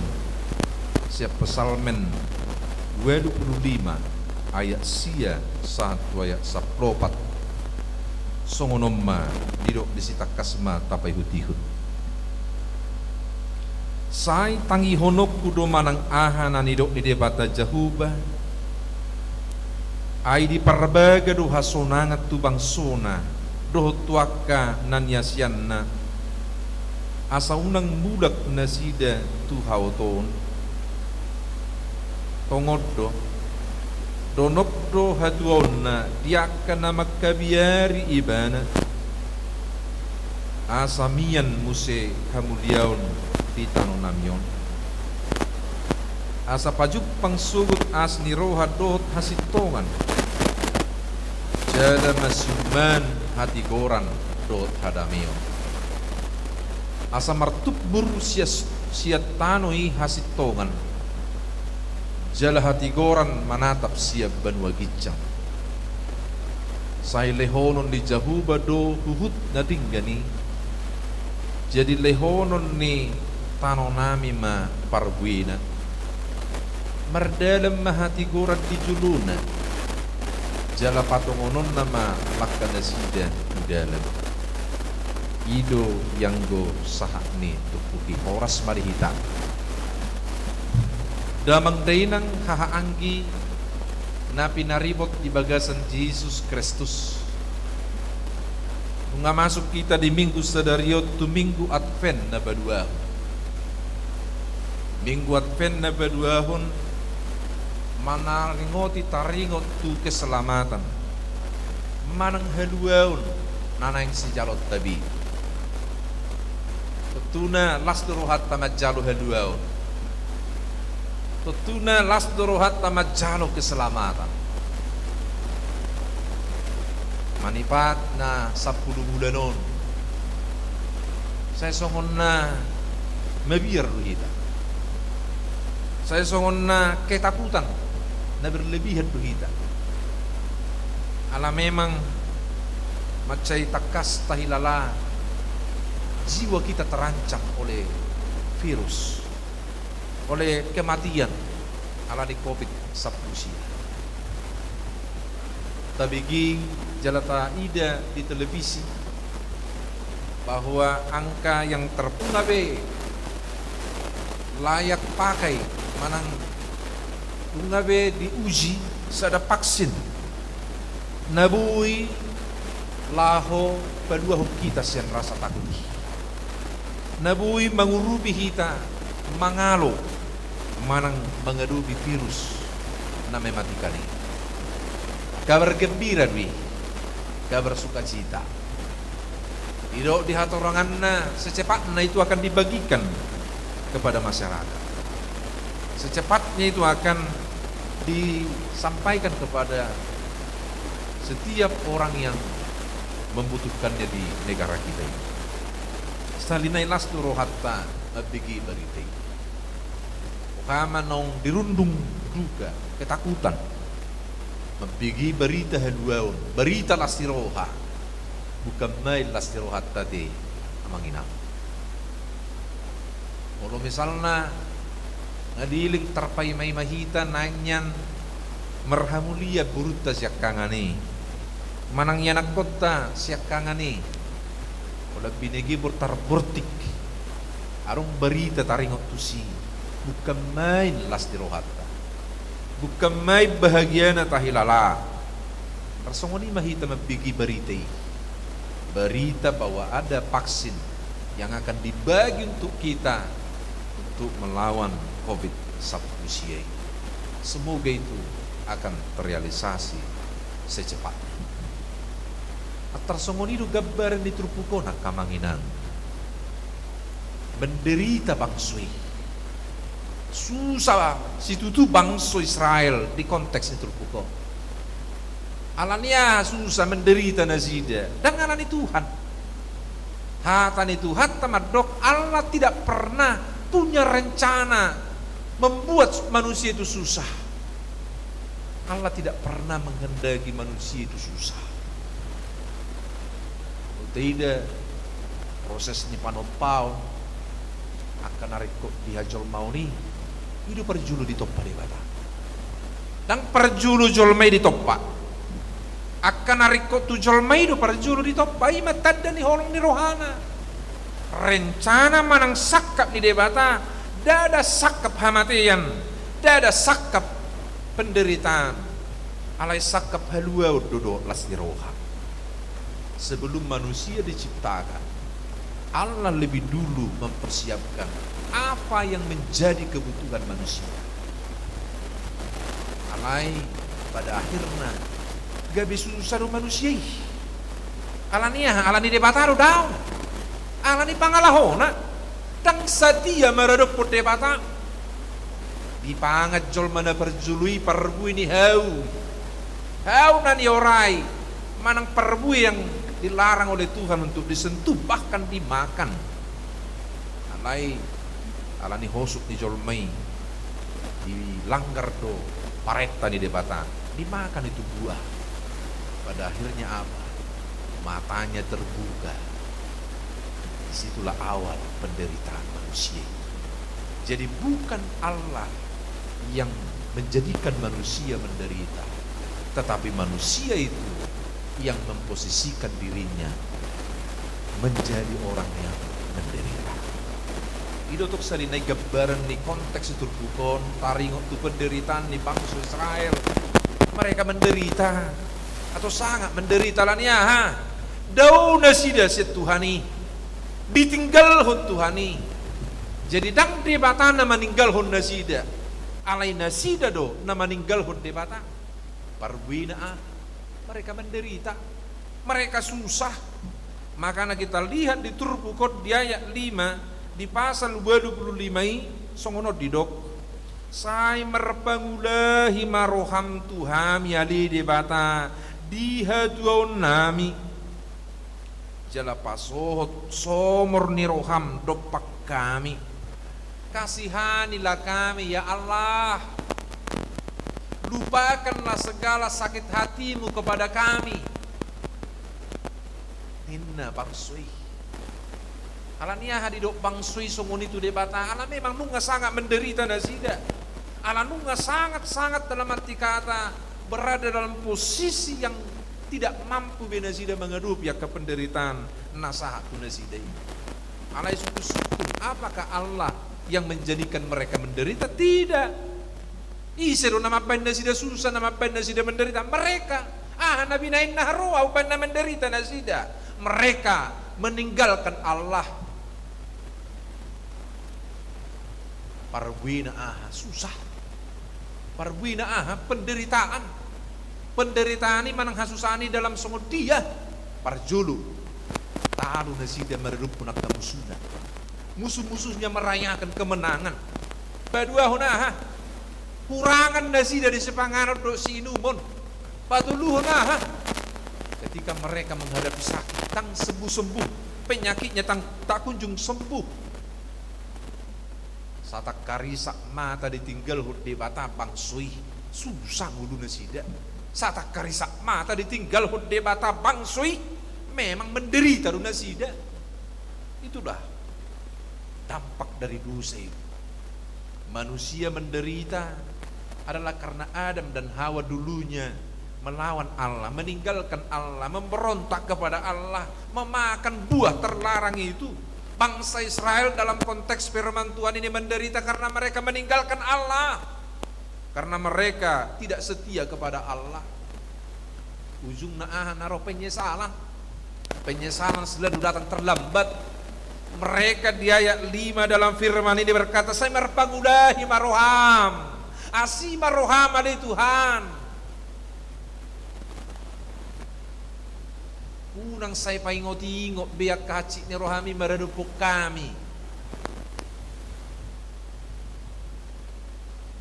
sian Psalmen ualu pulu lima ayat sia sahat tu ayat sampulu opat. Songon on ma didok disi, tangkas ma tapaihutihut. Sai tangihononku do manang aha na nidok ni Debata Jahowa, ai diparbaga do hasonangan tu bangsona dohot tu angka na niasianna, asa unang mulak nasida tu haotoon. Tongon do, donok do hatuaonna di angka na mangkabiari ibana, asa mian muse hamuliaon di tano nami on. Asa pajumpang sogot aas ni roha dohot hasintongan, jala masiumman hatigoran dohot hadameon. Asa martumbur sias-, sian tano i hasintongan, jala hatigoran manatap sian banua ginjang. Sai lehonon ni Jahowa do huhut na denggan i, jadi lehonon ni tano nami ma parbuena. Mardalan ma hatigoran di jolona, jala patongononna ma langka nasida tu dalan. I do ianggo sahat ni turpuk i. Horas ma di hita. Damang dainang, hahaanggi na pinaribot di bagasan Jesus Kristus, nunga masuk hita di Minggu sadari on tu Minggu Advent na paduahon. Minggu Advent na paduahon manaringoti taringot tu keselamatan manang haluaon na naeng sijaloonta be. Tontuna las do rohanta manjalo haluaon. Tontuna las do rohanta manjalo keselamatan. Manipat na sampulu bulan on, sai songon na mabiar do hita. Sai songon na ketakutan na berlebihan do hita. Ala memang mansai tangkas tahilala jiwa kita terancam oleh virus, oleh kematian ala ni covid sampulu sia. Tabege jala taida di televisi bahwa angka yang ter-, nunga be layak pakai manang nunga be diuji sada vaksin na boi laho paluahon hita sian rasa takut i, na boi mangurupi hita mangalo manang mangadopi virus na mematikan i. Kabar gembira do i, kabar sukacita. Didok di hatoranganna, secepatnya itu akan dibagikan kepada masyarakat. Secepatnya itu akan disampaikan kepada setiap orang yang membutuhkannya di negara kita ini. Sahali nai las do rohanta mambege barita i. Boha ma naung dirundung duka, ketakutan, mambege barita haluaon, barita las ni roha, bukan main las ni rohanta te, amang inang. Molo misalna naleleng tarpaimaima hita naeng nian marhamulian borunta siangkangan i, manang ianakkonta siangkangan i, molo binege borunta bortik, adong barita taringot tusi, bukan main las ni rohanta, bukan main bahagiana tahilala. Tarsongon i ma hita mambege barita i. Barita bahwa ada vaksin yang akan dibagi untuk kita untuk melawan covid sampulu sia i. Semoga itu akan terrealisasi secepatnya. Tarsongon i do gambaran ni turpuk on, angka amang inang. Menderita bangso i. Susa situtu bangso Israel di konteks ni turpuk on. Alani aha susa menderita nasida? Ndang alani Tuhan. Hata ni Tuhanta mandok, Allah tidak pernah punya rencana membuat manusia itu susah. Allah tidak pernah menghendaki manusia itu susah. Molo taida proses ni panompaon angka na ringkot di hajolmaon i, i do parjolo ditompa Debata. Ndang parjolo jolma i ditompa. Angka na ringkot tu jolma i do parjolo ditompa, i ma tanda ni holong ni rohana. Rencana manang sangkap ni Debata, ndada sangkap hamatean, ndada sangkap penderitaan. Alai sangkap haluaon do dohot las ni roha. Sebelum manusia diciptakan, Allah lebih dulu mempersiapkan apa yang menjadi kebutuhan manusia. Alai pada akhirna gabe susah do manusia i. Alani aha? Alani Debata do daong. Alani pangalahona. Ndang satia maradophon Debata. Dipangan jolma na parjolo i parbue ni hau. Hau na niorai, manang parbue yang dilarang oleh Tuhan untuk disentuh, bahkan dimakan. Alai, alani hosut ni jolma i, dilanggar do parenta ni Debata, dimakan itu buah. Pada akhirnya apa? Matanya terbuka. Disitulah awal penderitaan manusia itu. Jadi, bukan Allah yang menjadikan manusia menderita, tetapi manusia itu yang memposisikan dirinya menjadi orang yang menderita. I do tong sari nai gambaran ni konteks ni turpuk on, taringot tu penderitaan ni bangso Israel. Mereka menderita, atau sangat menderita, alani aha? Dao nasida sian Tuhan i. Ditinggalhon Tuhan i. Jadi, ndang Debata na maninggalhon nasida. Alai nasida do na maninggalhon Debata. Parbuena aha? Mereka menderita. Mereka susah. Makana kita lihat di turpuk on di ayat lima, di pasal ualu pulu lima i, songon on didok. Sai marpangulahi ma roham tu hami ale Debata, di hatuaonnami. Jala pasohot somor ni roham dompak hami. Kasihanilah kami, ya Allah. Lupakanlah segala sakit hatimu kepada kami. Ninna bangso i. Alani aha didok bangso i songon i tu Debata? Ala memang nunga sangat menderita nasida. Ala nunga sangat-sangat, dalam arti kata, berada dalam posisi yang tidak mampu be nasida mangadopi angka penderitaan na sahat tu nasida i. Alai sungkun-sungkun, apakah Allah yang menjadikan mereka menderita? Tidak. Ise do na mambaen nasida susah, na mambaen nasida menderita? Mereka. Aha na binaenna haroa umbaen na menderita nasida? Mereka meninggalkan Allah. Parbuena aha? Susah. Parbuena aha? Penderitaan. Penderitaan i manang hasusahan i dalam songon dia? Parjolo, talu nasida maradophon angka musuna. Musu-musunya merayakan kemenangan. Paduahon aha? Hurangan nasida di sipanganon dohot siinumon. Patoluhon aha? Ketika mereka menghadapi sakit, ndang sembuh-sembuh, penyakitnya ndang, tak kunjung sembuh. Satangkarisak mata ditinggalhon Debata bangso i, susah ngolu nasida. Satangkarisak mata ditinggalhon Debata bangso i, memang menderita do nasida. Itulah dampak dari dosa itu. Manusia menderita adalah karena Adam dan Hawa dulunya melawan Allah, meninggalkan Allah, memberontak kepada Allah, memakan buah terlarang itu. Bangsa Israel dalam konteks firman Tuhan ini menderita karena mereka meninggalkan Allah. Karena mereka tidak setia kepada Allah. Ujungna aha? Na ro penyesalan. Penyesalan selalu datang terlambat. Mereka di ayat lima dalam firman ini berkata, "Sai marpangulahi ma roham. Asi ma roham ale Tuhan." Unang sai paingot-ingot be angka hansit ni rohami maradophon hami.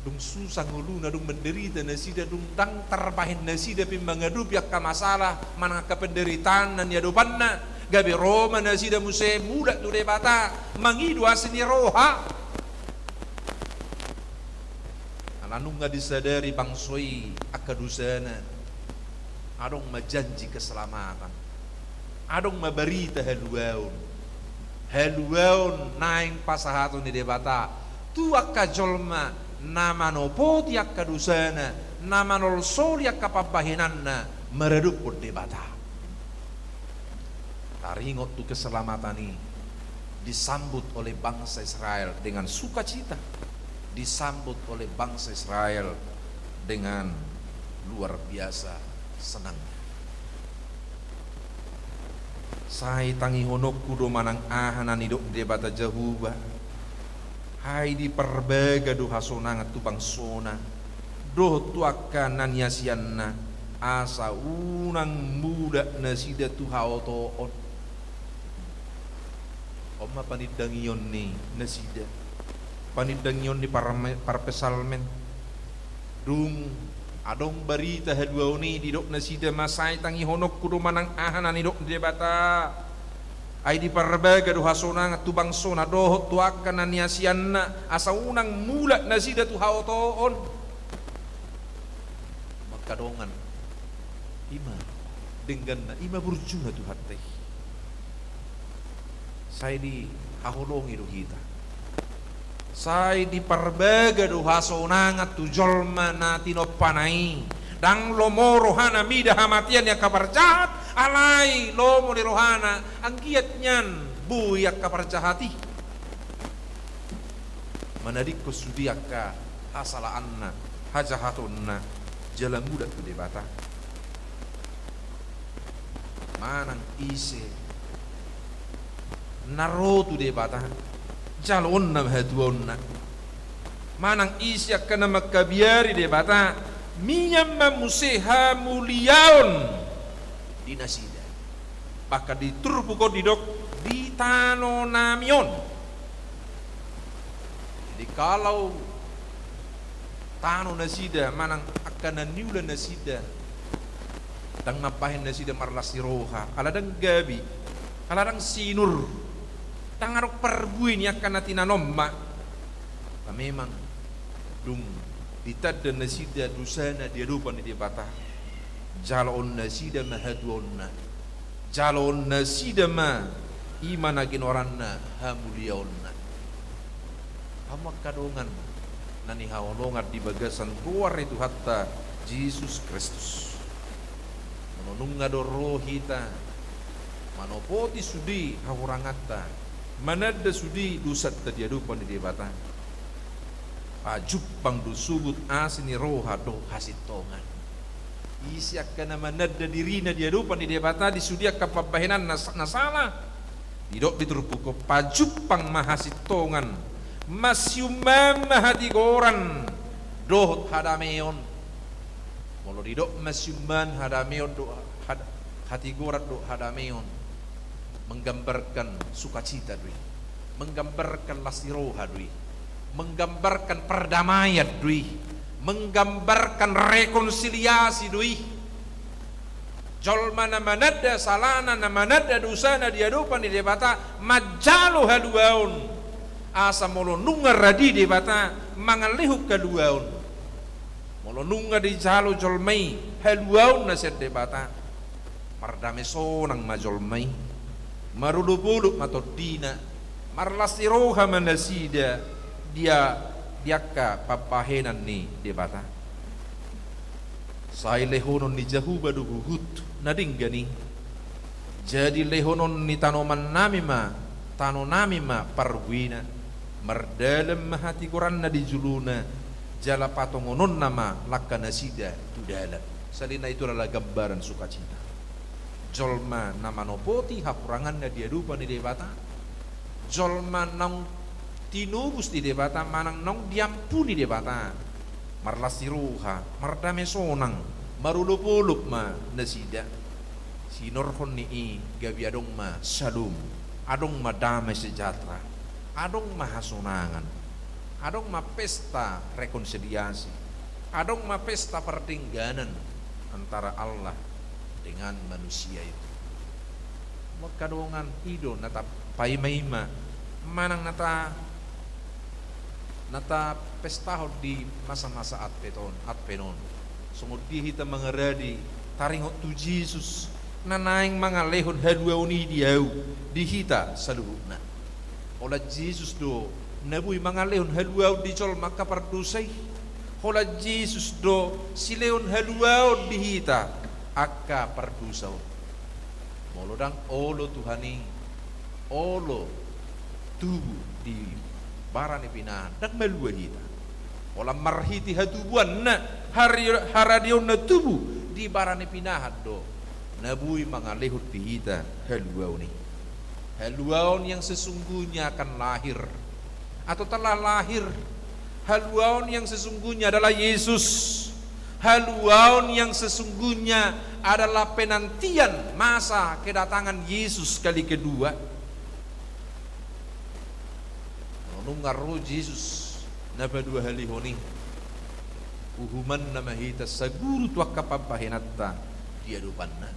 Dung susa ngoluna, dung manderita nasida, dung ndang tarbahen nasida pe mangadopi angka masalah manang angka penderitaan na niadopanna, gabe ro ma nasida muse mulak tu Debata, mangido asi ni roha. Ala nunga disadari bangso i angka dosana, adong ma janji keselamatan, adong ma barita haluaon. Haluaon naeng pasahaton ni Debata tu angka jolma na manopoti angka dosana, na manolsoli angka pambahenanna maradophon Debata. Taringot tu keselamatan i, disambut oleh bangsa Israel dengan sukacita, disambut oleh bangsa Israel dengan luar biasa senangnya. Sai tangihononku do manang aha na nidok Debata Jahowa. Ai diparbaga do hasonangan tu bangsona dohot tu angka na niasianna, asa unang mulak nasida tu haotoon. On ma panindangion ni nasida, panindangion ni parme-, parpsalmen. Dung adong barita haluaon i, didok nasida ma, sai tangihononku do manang aha na nidok Debata. Ai diparbaga do hasonangan tu bangsona dohot tu angka na niasianna, asa unang mulak nasida tu haotoon. Mangkadongan, i ma dengganna, i ma burjuna Tuhanta i. Sai dihaholongi do hita. Sai diparbaga do hasonangan tu jolma na tinompana i. Ndang lomo rohana mida hamatean ni angka parjahat, alai lomo ni rohana anggiat nian boi angka parjahat i manadingkon sude angka hasalaanna, hajahatonna, jala mulak tu Debata. Manang ise na ro tu Debata, jaloonna ma hatuaonna. Manang ise angka na mangkabiari Debata, mian ma muse hamuliaon di nasida. Bahkan di turpuk on didok, di tano nami on. Jadi kalau tano nasida manang angka na niula nasida, ndang mambahen nasida marlas ni roha, ala ndang gabe, ala ndang sinur, ndang adong parbue ni angka na tinanom ma. Memang dung ditanda nasida dosana di adopan ni Debata, jaloon nasida ma hatuaonna. Jaloon nasida ma i ma na ginoaranna hamuliaonna. Hamu angka dongan na nihaholongan di bagasan goar ni Tuhanta Jesus Kristus. Molo nunga do ro hita manopoti sude hahuranganta, mananda sude dosanta di adopan ni Debata, pajumpang do sogot asi ni roha dohot hasintongan. Ise angka na mananda dirina di adopan ni Debata di sude angka pambahenan na, na sala, didok di turpuk on, pajumpang ma hasintongan, masiumman ma hatigoran dohot hadameon. Molo didok masiumman hadameon dohot had-, hatigoran dohot hadameon, menggambarkan sukacita do i, menggambarkan las ni roha do i, menggambarkan perdamaian do i, menggambarkan rekonsiliasi do i. Jolma na mananda salana, na mananda dosana di adopan ni Debata, manjalo haluaon, asa molo nunga radi Debata mangalehon haluaon. Molo nunga dijalo jolma i haluaonna sian Debata, mardame sonang ma jolma i, marolopolop ma tondina, marlas ni roha ma nasida di a-, di angka pambahenan ni Debata. Sai lehonon ni Jahowa do huhut na denggan i. Jadi lehonon ni tanoman nami ma, tano nami ma parbuena, mardalan ma hatigoranna di jolona, jala patongononna ma langka nasida tu dalan. Sahali na itu adalah gambaran sukacita. Jolma na manopoti hahuranganna di adopan ni Debata, jolma naung tinobus ni Debata, manang naung diampuni Debata, marlas ni roha, mardame sonang, marolopolop ma nasida. Sihinorhon ni i gabe adong ma syalom, adong ma damai sejahtera, adong ma hasonangan, adong ma pesta rekonsiliasi, adong ma pesta pardengganan antara Allah dengan manusia itu. Mangkadongan i do na tapaimaima manang na ta na tapestahon di masa-masa Advent on, Advent on. Songon dia hita mangarade taringot tu Jesus na naeng mangalehon haluaon i di ahu, di hita saluhutna. Holan Jesus do na boi mangalehon haluaon di jolma angka pardosa i. Holan Jesus do silehon haluaon di hita angka pardosa on. Molo ndang olo Tuhan i, olo tubu di bara ni pinahan, ndang malua hita. Holan marhite hatubuanna, hari-, haradeonna tubu di bara ni pinahan do na boi mangalehon di hita haluaon i. Haluaon yang sesungguhnya akan lahir atau telah lahir. Haluaon yang sesungguhnya adalah Yesus. Haluaon yang sesungguhnya adalah penantian masa kedatangan Yesus kali kedua. Nunga ro Jesus na paduahalihon i, uhumanna ma hita saguru tu angka pambahenanta di adopanna.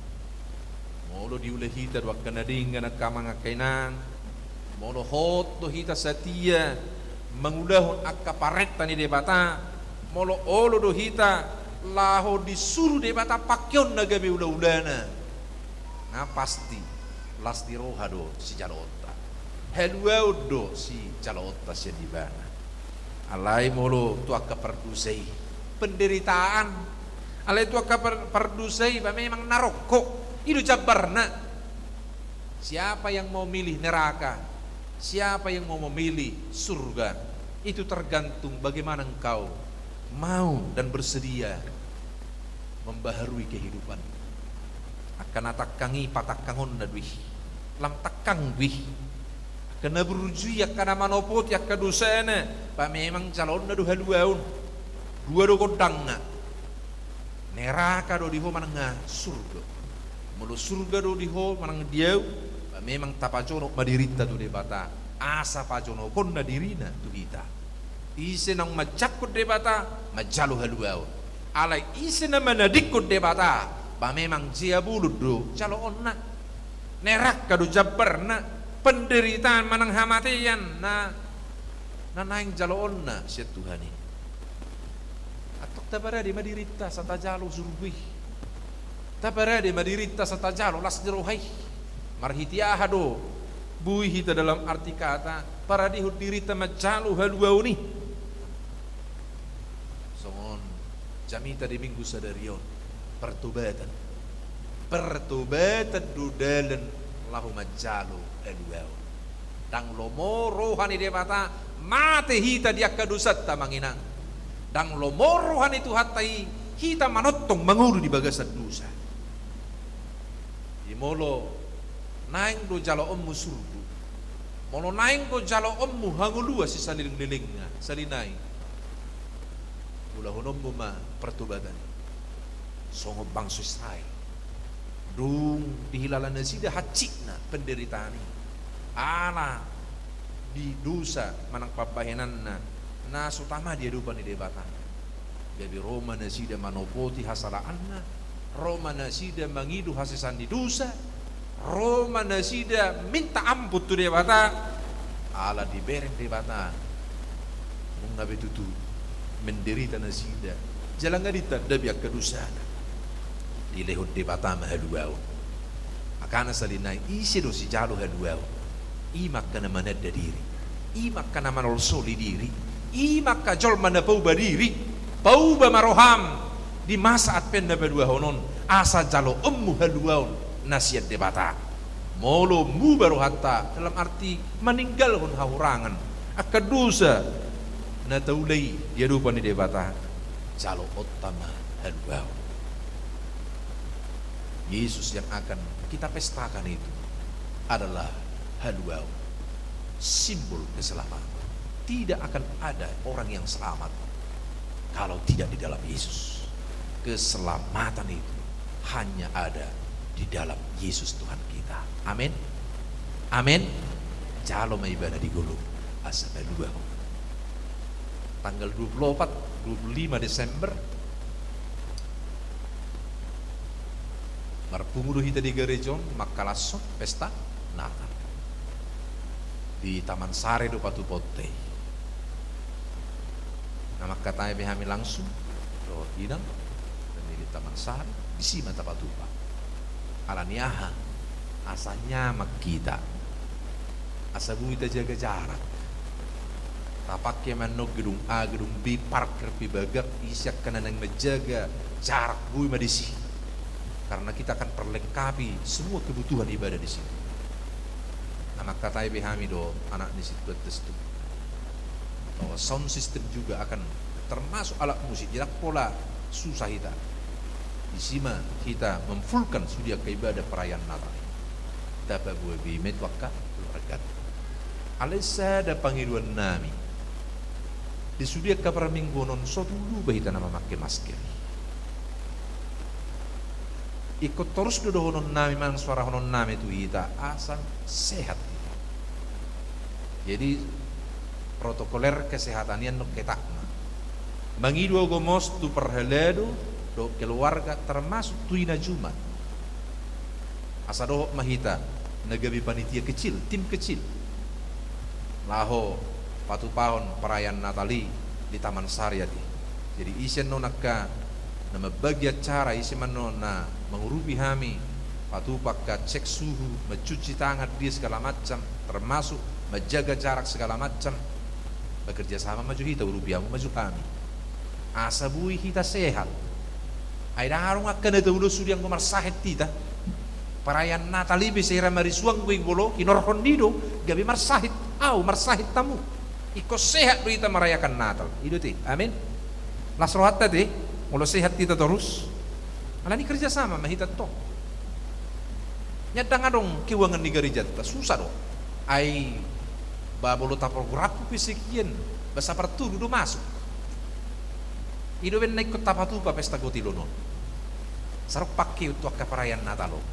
Molo diula hita do angka na denggan, angka amang angka inang, molo hot do hita satia mangulahon angka parenta ni Debata, molo olo do hita laho disuru Debata pangkeonna gabe ula-ulana, na pasti las ni roha do sijaloonta. Haluaon do sijaloonta sian Ibana. Alai molo tu angka pardosa i, penderitaan. Alai tu angka par-, pardosa i ba memang narokko. I do jambarna. Siapa yang mau milih neraka? Siapa yang mau memilih surga? Itu tergantung bagaimana engkau mau dan bersedia membaharui kehidupan. Angka na tangkang i patangkangonna do i. Lam tangkang do i. Angka na burju i, angka na manopoti angka dosana, ba memang jaloonna do haluaon. Dua do gondangna. Neraka do di ho manang surga. Molo surga do di ho manang di ahu, ba memang tapajonok ma dirinta tu Debata, asa pajonokonna dirina tu hita. Ise naung manjangkon Debata, manjalo haluaon. Alai ise na manadingkon Debata, ba memang jea bolon do jaloonna. Neraka do jambarna, penderitaan manang hamatean na, na naeng jaloonna sian Tuhan i. Antong taparade ma dirinta asa tajalo surga i. Taparade ma dirinta asa tajalo las ni roha i. Marhite aha do boi hita dalam arti kata paradehon dirinta manjalo haluaon i? Songon jamita di Minggu sadari on, pertobatan. Pertobatan do dalan laho manjalo haluaon. Ndang lomo roha ni Debata mate hita di angka dosanta, amang inang. Ndang lomo roha ni Tuhanta i hita manongtong mangolu di bagasan dosa. Jadi molo naeng do jaloonmu surgo, molo naeng do jaloonmu hangoluan sisalelenglelengna, sahali nai ulahononmu ma pertobatan. Songon bangso Israel, dung dihilala nasida hansikna penderitaan i ala di dosa manang pambahenanna na so tama di adopan ni Debata. Gabe ro ma nasida manopoti hasalaanna, ro ma nasida mangido hasesaan ni dosa, ro ma nasida minta ampun tu Debata, ala dibereng Debata nunga be tutu menderita nasida, jala nga ditanda be angka dosana. Dilehon Debata ma haluaon. Makana sahali nai ise do sijalo haluaon? I ma angka na mananda diri, i ma angka na manolsoli diri, i ma angka jolma na pauba diri. Pauba ma roham di masa Advent na paduahon on, asa jaloonmu haluaon na sian Debata. Molo muba rohanta, dalam arti maninggalhon hahurangan, angka dosa na taula i di adopan ni Debata, jaloonta ma haluaon. Yesus yang akan kita pestakan itu adalah haluaon, simbol keselamatan. Tidak akan ada orang yang selamat kalau tidak di dalam Yesus. Keselamatan itu hanya ada di dalam Yesus Tuhan kita. Amin. Amin. Jalo ma ibana di ngolum asa malua ho. Tanggal dua puluh opat, dua puluh lima Desember, marpungu do hita di gareja on mangkalashon pesta Natal di Taman Sari do patupaonta i. Na mangkatai be hami langsung dohot inang, dan di Taman Sari, disi ma tapatupa. Ala ni aha? Asa nyaman hita, asa boi tajaga jarak. Tapangke ma annon gedung A, gedung B, parkir pe bagak, isi angka na naeng manjaga jarak boi ma disi. Karena kita akan perlengkapi semua kebutuhan ibadah di situ. Na mangkatai be hami dohot anak ni sintua tu situ bahwa sound system juga akan termasuk alat musik, jadi ndang pola susah hita. Disi ma hita memfullkan sude angka ibadah perayaan Natal i. Tapaboa be i ma tu angka keluarga. Alai sada pangidoan nami, di sude angka parmingguon on so tung lupa hita na mamangke masker i. Ingkon torus do dohonon nami manang suarahonon nami tu hita asa sehat hita. Jadi protokoler kesehatan i annon hetakna. Mangido gomos tu parhalado dohot keluarga, termasuk tu ina juma, asa dohot ma hita na gabe panitia kecil, tim kecil, laho patupahon perayaan Natal i di Taman Sari ate. Jadi ise annon angka na mambagi acara, ise ma annon na mangurupi hami patupa angka cek suhu, mencuci tangan, dia segala macam, termasuk menjaga jarak segala macam, bekerja sama ma jo hita, urupi hamu ma jo hami asa boi hita sehat. Ai ndang adong angka na taulahon sude anggo marsahit hita. Perayaan Natal i be sai ra marisuang, boi molo hinorhon i do gabe marsahit. Au, marsahit hamu. Ingkon sehat do hita merayakan Natal i do ate. Amin. Las rohanta ate molo sehat hita torus. Ala ni kerja sama ma hita tong. Ndang adong keuangan ni garejanta, susah do. Ai ba molo taprogram pe sekian, ba sapartolu do masuk. I do umbahen na ingkon tapatupa pesta gotilon on. Sai ro pangkeon tu angka perayaan Natal on.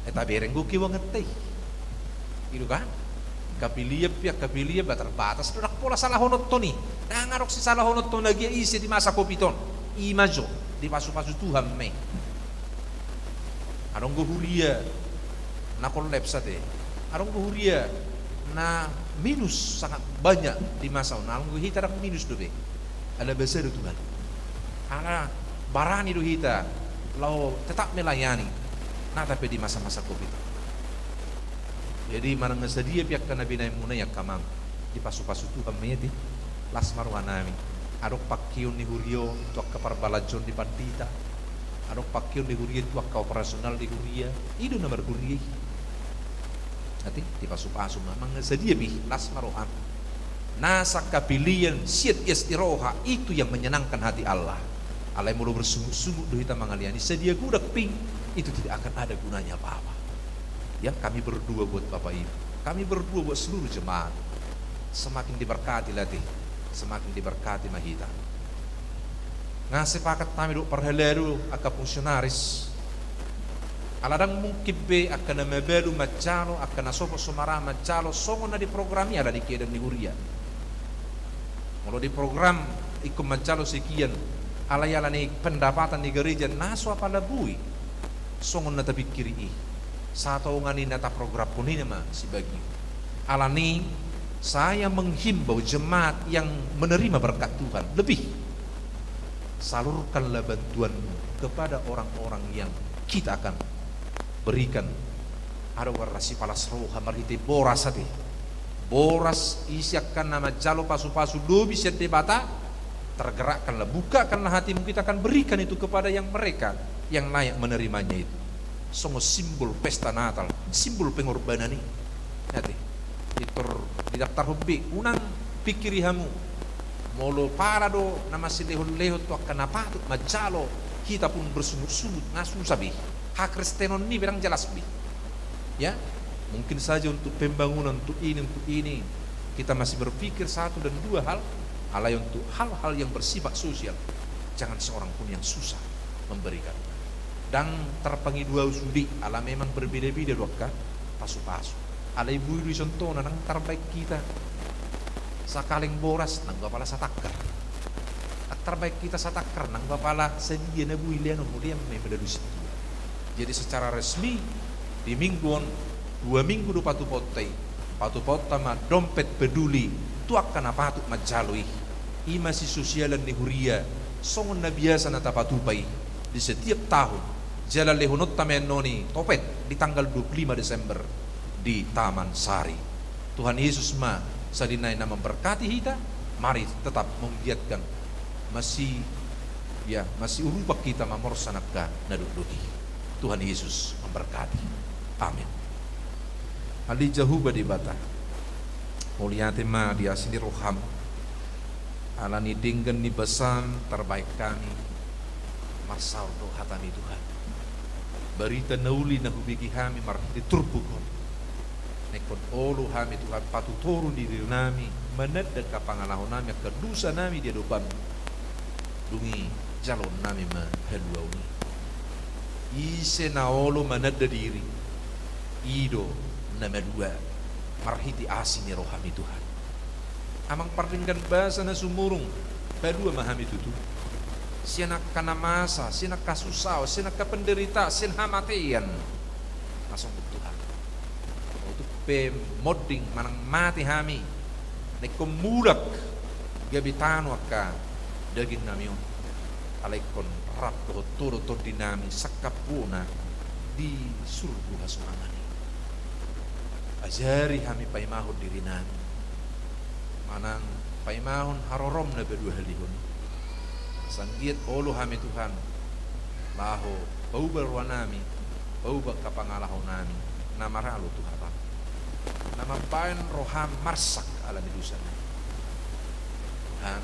Ai tabereng do keuanganta i. I do kan? Angka pilihan pe, angka pilihan ba terbatas do, ndang pola salahononhon i. Ndang adong sisalahononhon agia ise di masa covid on. I ma jo, dipasupasu Tuhan ma i. Adong do huria na kolaps ate. Adong do huria na minus sangat banyak di masa on. Adong do hita ndang minus dope. Ala basa do Tuhan. Ala barani do hita laho tetap melayani. Nata pe di masa-masa covid. Jadi manang na sadia pe angka na binahenmuna i angka amang, dipasupasu Tuhan ma i ate. Las ma rohanami. Adong pangkeon ni huria on tu angka parbalanjoon ni pandita. Adong pangkeon ni huria i tu angka operasional ni huria. I do na marhuria i. Ate, dipasupasu ma, manang na sadia pe i, las ma roham. Nasa angka pilihan sian ias ni roha, itu yang menyenangkan hati Allah. Alai molo bersungut-sungut do hita mangalayani, sadia godang pe i, itu tidak akan ada gunanya apa-apa. Ya, kami berdoa buat Bapak Ibu, kami berdoa buat seluruh jemaat. Semakin diberkati lah ate, semakin diberkati ma hita. Nga sepakat hami dohot parhalado angka fungsionaris. Ala ndang mungkin be angka na mabalu manjalo, angka na sopot so mara manjalo songon na di program i ala ni keadaan ni huria. Molo di program ingkon manjalo sekian, alai ala ni pendapatan ni gareja na so apala boi songon na tapingkiri i. Satonga ni na taprogramhon i ma sibagian. Ala ni, saya menghimbau jemaat yang menerima berkat Tuhan lebih, salurkanlah bantuanmu kepada orang-orang yang kita akan berikan. Adong ra sipalas roha marhite boras ate. Boras, isi angka na manjalo pasupasu lobi sian Debata, tergerakkanlah, bukakanlah hatimu, kita akan berikan itu kepada yang mereka yang layak menerimanya itu. Songon simbol pesta Natal, simbol pengorbanan i. Ate, pintor didaftarhon be, unang pingkiri hamu. Molo pala do na masilehon-lehon tu angka na patut manjalo, hita pun bersungut-sungut, nga susah be. Hakristenon ni be ndang jelas be. Ya, mungkin saja untuk pembangunan, untuk ini, untuk ini, kita masih berpikir satu dan dua hal, alai untuk hal-hal yang bersifat sosial, jangan seorang pun yang susah memberikan. Ndang tarpangido au sude, ala memang berbeda-beda do angka pasu-pasu. Alai boi do i contohna, ndang tarbaen hita sakaleng boras, nanggo apala satangkar. Ndang tarbaen hita satangkar, nanggo apala sadia na boi lehonon, molo i ma i madalusi Tuhan. Jadi secara resmi, di minggu on, dua minggu do patupaonta i, patupaonta ma dompet peduli tu angka na patut manjalo i. I ma sisosialan ni huria, songon na biasa na tapatupa i di setiap tahun, jala lehononta ma annon i topet di tanggal dua puluh lima Desember di Taman Sari. Tuhan Yesus ma sandiri na mamberkati hita. Mari tetap menggiatkan, masi, ya, masiurupan hita mamorsan angka na dokdok i. Tuhan Yesus memberkati. Amin. Ale Jahowa Debata, mauliate ma di asi ni roham, ala ni denggan ni basam tarbaen hami marsaor dohot hata ni Tuhan. Barita na uli na hubege hami marhite turpuk on. Naeng ingkon olo hami Tuhan patutoru ni diri nami, mananda angka pangalaho nami, angka dosa nami di adopanmu. Dung i jaloon nami ma haluaon i. Ise na olo mananda diri, i do na malua marhite asi ni roham i Tuhan. Amang pardenggan basa na sumurung, palua ma hami tutu sian angka na masa, sian angka susaon, sian angka penderitaan, sian hamatean. Na songon Tuhan, molo tung pe monding manang mate hami, naeng ingkon mulak gabe tano angka daging nami on. Alai ingkon rap dohot Ho do tondi nami sangkap bona di surgo hasonangan i. Ajari hami paimahon diri nami manang paimahon harorom na paduahalihon i. Asa anggiat olo hami Tuhan, laho pauba roha nami, pauba angka pangalaho nami na maralo tu hatam, na mambahen roham marsak ala ni dosa nami. Tuhan,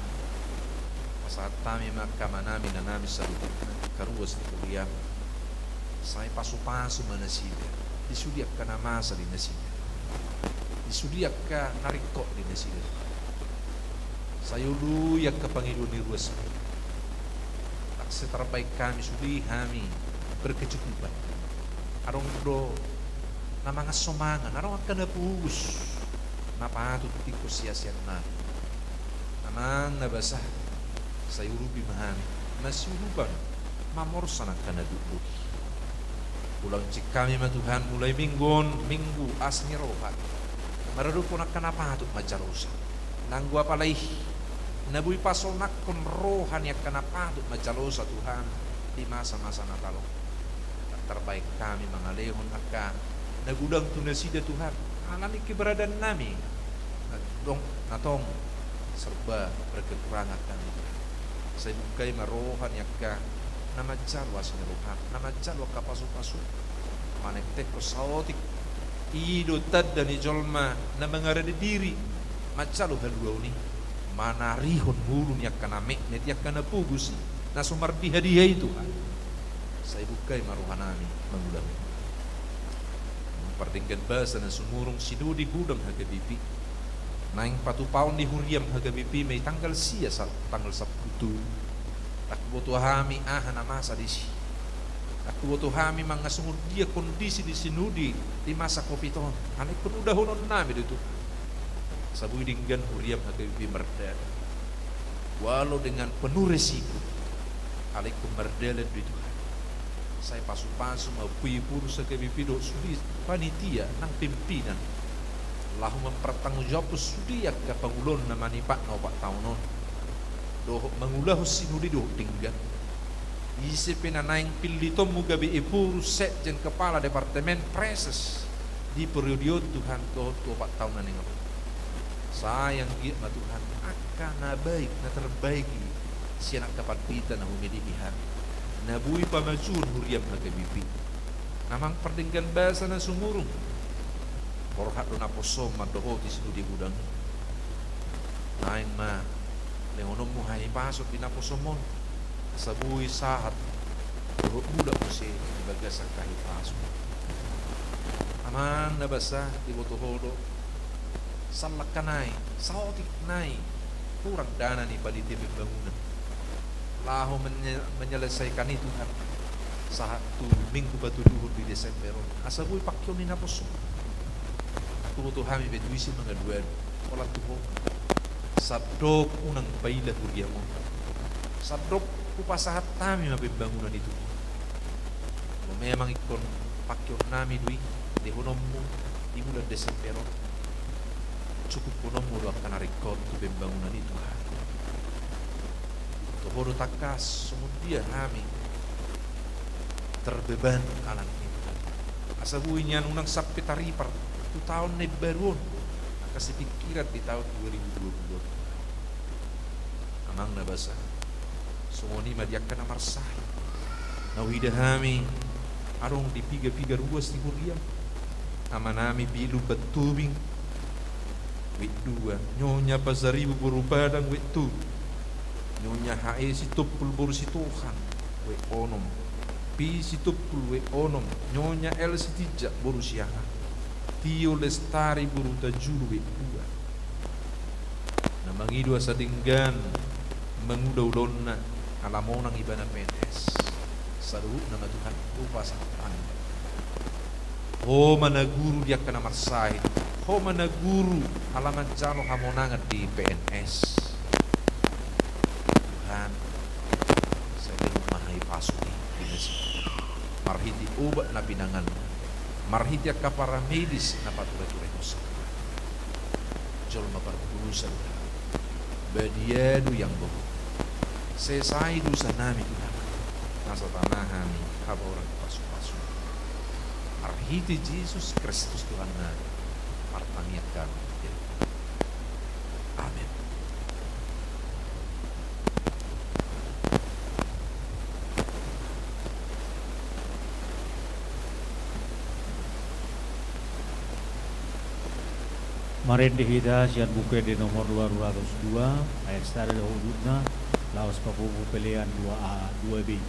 pasahat hami ma angka amanami, inanami saluhutna, angka ruas ni huriam. Sai pasu-pasu ma nasida di sude angka na masa di nasida, di sude angka na ringkot di nasida. Sai ului angka pangidoan ni ruasmu. Ndang sai tarbaen hami sude hami berkecukupan. Adong do na mangan so mangan, adong angka na pogos na patut tingkos siasian nami. Amang na basa, sai urupi ma hami masiurupan mamorsan angka na dokdok i. Ulaonjik hami ma Tuhan mulai minggu on, minggu asi ni roha, maradophon angka na patut manjalosa. Nanggo apala i na boi pasonanghon roha ni angka na patut manjalosa Tuhan di masa-masa na talo on. Ndang tarbaen hami mangalehon angka na godang tu nasida Tuhan, ala ni keberadaan nami na tong, na tong serba berkekurangan hami. Sai buka i ma roha ni angka na manjalo asi ni roham, na manjalo angka pasu-pasu. Manektekhon saotik, i do tanda ni jolma na mangarade diri manjalo haluaon i, manarihon ngolu ni angka na metmet i, angka na pogos i, na so mardiha-diha i Tuhan. Sai buka i ma roha nami mangulahon. Pardenggan basa na sumurung, sinode godang H K B P. Naeng patupaon ni huriam H K B P ma i tanggal sia, sa-, tanggal sampulu tolu. Ndang huboto hami aha na masa disi. Ndang huboto hami manang songon dia kondisi ni sinode di masa covid on. Alai ingkon udahonon nami do i Tuhan. Asa boi denggan huriam H K B P mardalan, walau dengan penuh resiko, alai ingkon mardalan do i Tuhan. Sai pasu-pasu ma Ompu Ephorus H K B P dohot sude panitia nang pimpinan, laho mampertanggungjawabhon sude angka pangulaon na manipat na opat taon on dohot mangulahon sinode dohot denggan. Ise pe na naeng pillitonmu gabe Ephorus, sekjen, kepala departemen, praeses di periode on Tuhan, dohot tu opat taon na naeng ro, sai anggiat ma Tuhan angka na baik, na terbaik i sian angka pandita na humiliki hami, na boi pamajuhon huriam H K B P. Amang pardenggan basa na sumurung, borhat do naposom mandohoti sinode godang i. Naeng ma lehononmu hahipason di naposom on, asa boi sahat dohot mulak muse di bagasan hahipason. Amang na basa, diboto Ho do, sallangka nai, saotik nai, hurang dana ni panitia pembangunan laho menye-, menyelesaikan i Tuhan. sahat tu minggu patoluhon di Desember on, asa boi pangkeon ni naposona. Huboto hami pe tu isi mangalualu, holan tu Ho ma. Sandok unang paila huriaM on. Sandok hupasahat hami ma pembangunan i tu Ho. Molo memang ingkon pangkeonnami do i, lehononMu di bulan Desember on, cukuphononMu do angka na ringkot tu pembangunan i, Tuhan. Toho do tangkas songon dia hami terbeban alani i, Tuhan. Asa boi nian unang sampe taripar tu taon na imbaru on angka sipingkiran di taon dua ribu dua puluh on. Amang na basa, songon i ma di angka na marsahit na huida hami adong di piga-piga ruas di huriaM. Amanami Biluk Bantobing, W dua, Nyonya Pasaribu boru Padang, W tolu, Nyonya H E Sitompul boru Sitohang, W onom, P Sitompul, W onom, Nyonya L Sitinjak boru Siahaan, Tio Lestari boru Tajulu, W dua. Na mangido asa denggan mangula ulaonna ala monang ibana P N S. Saluhutna ma Tuhan, hupasahat hami. Ho ma na guru di angka na marsahit, Ho ma na guru ala manjalo hamonangan di P N S. Tuhan, sai lehon ma hahipason i di nasida, marhite obat na pinanganna, marhite angka paramedis na pature-turehonsa. Jolma pardosa do hami, badia do ianggo Ho. Sesai dosanami, Tuhan, asa tama hami habaoran pasu-pasu. Marhite Jesus Kristus Tuhannami, martangiang hami. Amen. Marende hita sian Buku Ende nomor dua ratus dua, ayat sada dohot udutna, laos papungu pelean dua A, dua B.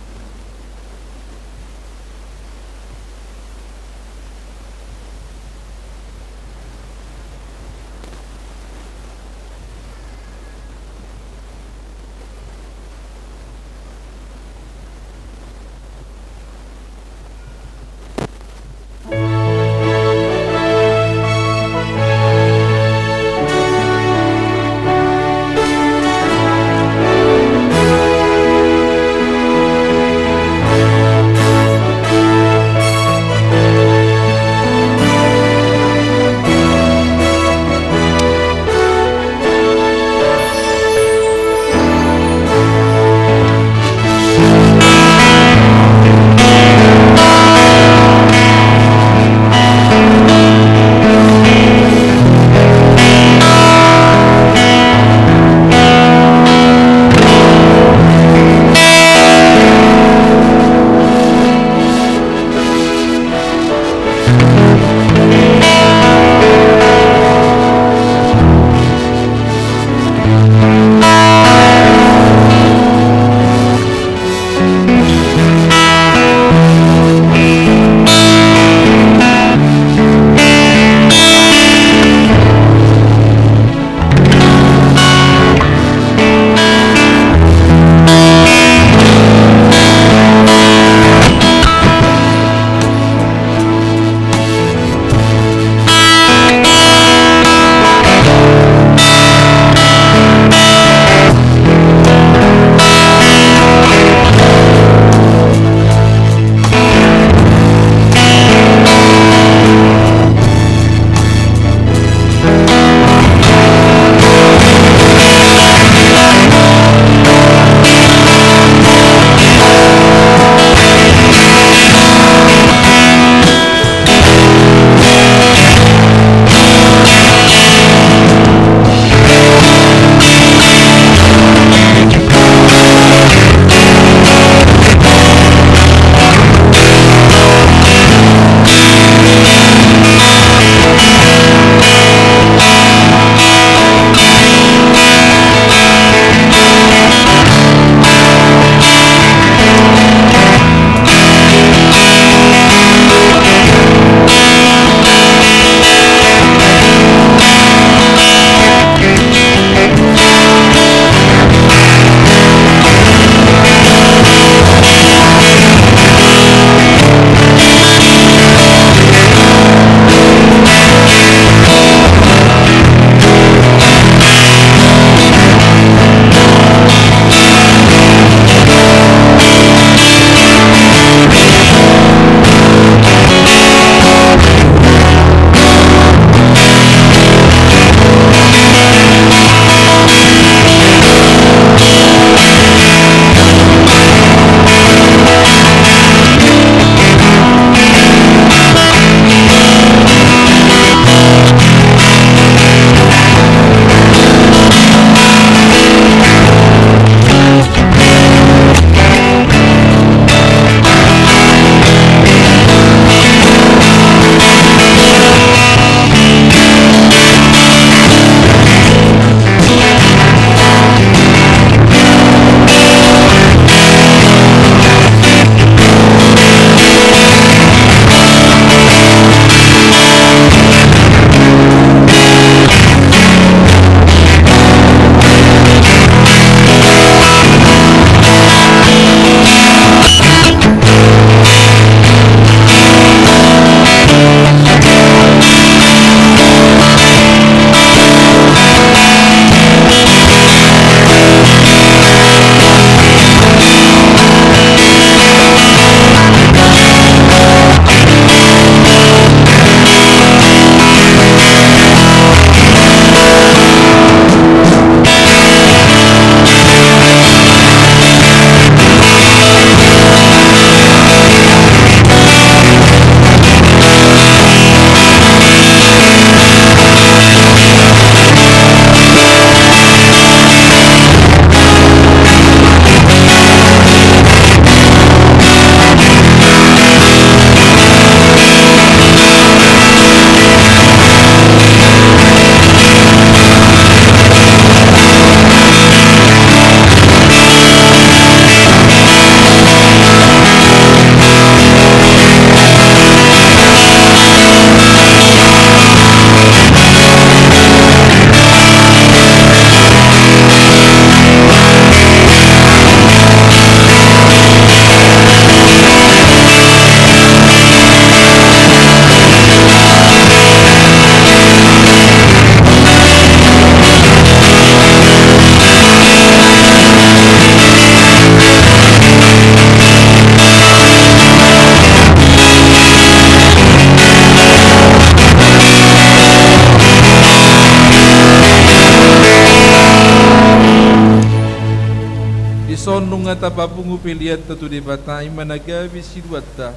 Songon nunga tapapungu peleanta tu Debata, i ma na gabe siluanta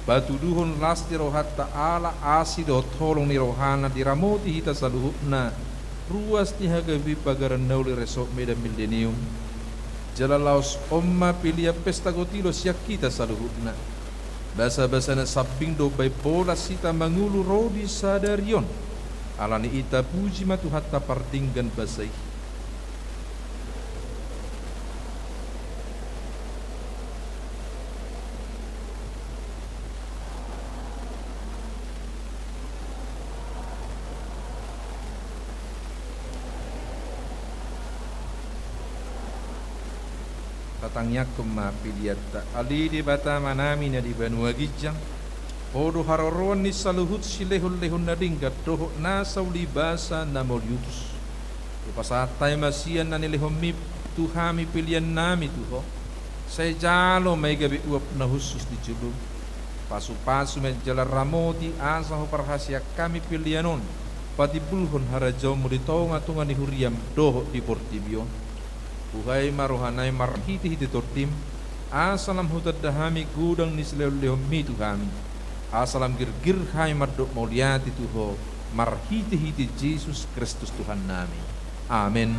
patuduhon las ni rohanta ala asi dohot holong ni rohana diramoti hita saluhutna, ruas ni hagabeon pagaran na uli resort Medan Millennium. Jala laos on ma pelean pesta gotilo sian hita saluhutna. Basabasa na sambing do baen bolas hita mangolu ro di sadari on. Alani i tapuji ma Tuhanta pardenggan basa i. Tatangiangkon ma peleanta. Ale Debata Amanami na di banua ginjang, Ho do haroroan ni saluhut silehonlehon na denggan dohot nasa uli basa na mauliutus. Hupasahat hami ma sian na nilehonMi tu hami peleannami tu Ho. Sai jalo ma i gabe uap na hushus di joloM. Pasupasu ma i jala ramoti asa huparhaseang hami pelean on patimbulhon harajaonMu di tongatonga ni huriaM dohot di portibi on. Buhai ma rohanami marhitehite TondiM, asa lam hutanda hami godang ni silehonlehonMi tu hami. Asa lam girgir hami mandok mauliate tu Ho, marhitehite Jesus Kristus Tuhannami. Amen.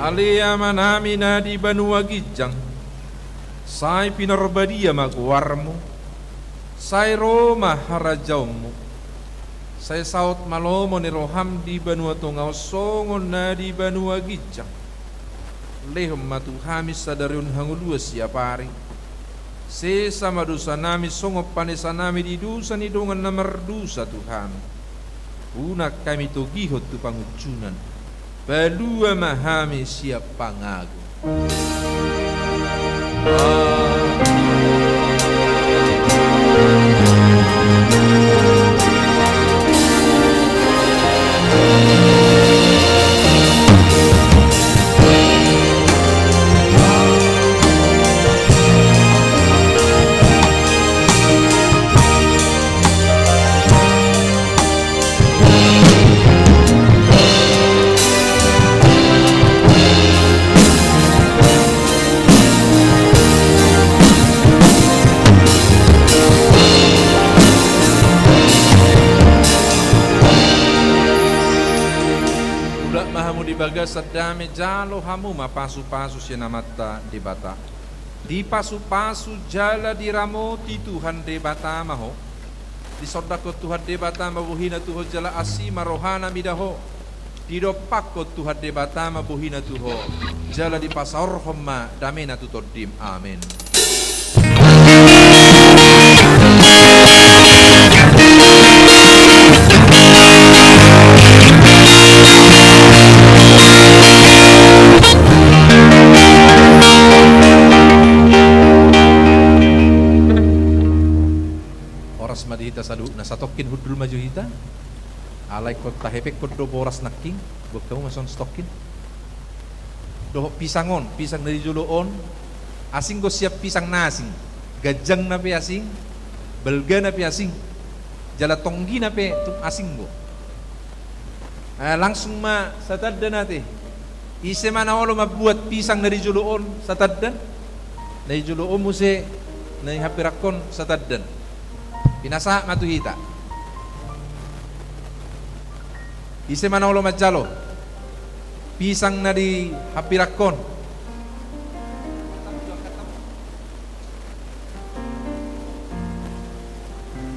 Ale Amanami na di banua ginjang, sai pinarbadia ma goarMu, sai ro ma harajaonMu, sai saut ma lomo ni rohaM di banua tonga on songon na di banua ginjang. Lehon ma tu hami sadari on hangoluan siapari. Sesa ma dosanami songon panesanami di dosa ni dongan na mardosa tu hami. Unang hami togihon tu pangunjunan. Palua ma hami sian pangago. Mulak ma hamu di bagasan dame, jalo hamu ma pasupasu sian Amanta Debata. Dipasupasu jala diramoti Tuhan Debata ma ho. Disondangkon Tuhan Debata ma bohina tu ho jala asi ma rohana mida ho. Didompakkon Tuhan Debata ma bohina tu ho jala dipasaorhon ma damena tu tondim. Amen. Horas ma di hita saluhutna, satongkin hundul ma jo hita. Alai ingkon tahepekhon do boras nangkin, buat hamu ma songon satongkin. Dohot pisang on, pisang na di jolo on, asing do sian pisang na asing. Ganjangna pe asing, balgana pe asing, jala tonggina pe tung asing do. Eh, langsung ma satandan ate. Ise ma na olo mambuat pisang na di jolo on satandan? Na di jolo on muse na di hambirangkon satandan. Pinasahat ma tu hita. Ise ma na olo manjalo pisang na di hambirangkon?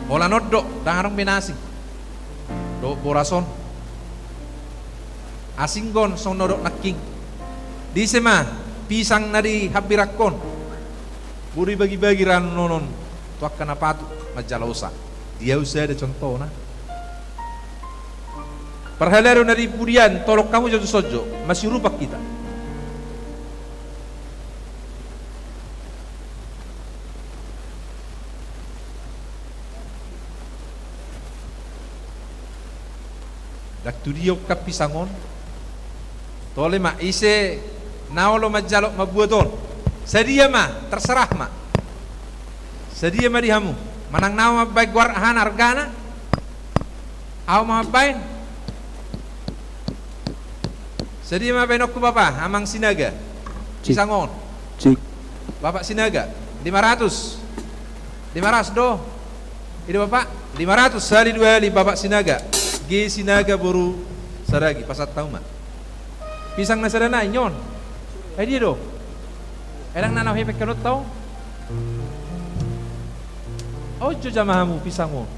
Holan on do, ndang adong be na asing. Dohot boras on. Asing do on songon na hudok nangkin. Di ise ma pisang na di hambirangkon? Boi dibagi-bagi ranon on tu angka na patut manjalo osa. Di au sada contohna. Parhalado na di pudian, tolong hamu jo tu son jo, masiurupan hita. Ndang tu dia ungkap pisang on. Tole ma, ise na olo manjalo mambuat on? Sadia ma, terserah ma. Sadia ma di hamu? Manang na au mambaen goar, aha na argana? Au ma mambaen. Sadia ma baenonku, Bapak, Amang Sinaga? Cik. Pisang on. Cik. Bapak Sinaga, lima ratus. Lima ratus do. I do, Bapak, lima ratus, sahali dua hali, Bapak Sinaga. G Sinaga boru Saragi, pasahat hamu ma. Pisang na sada nai on. Ai dia do? Ai ndang na hepengkon on tau. On jo jama hamu pisang on.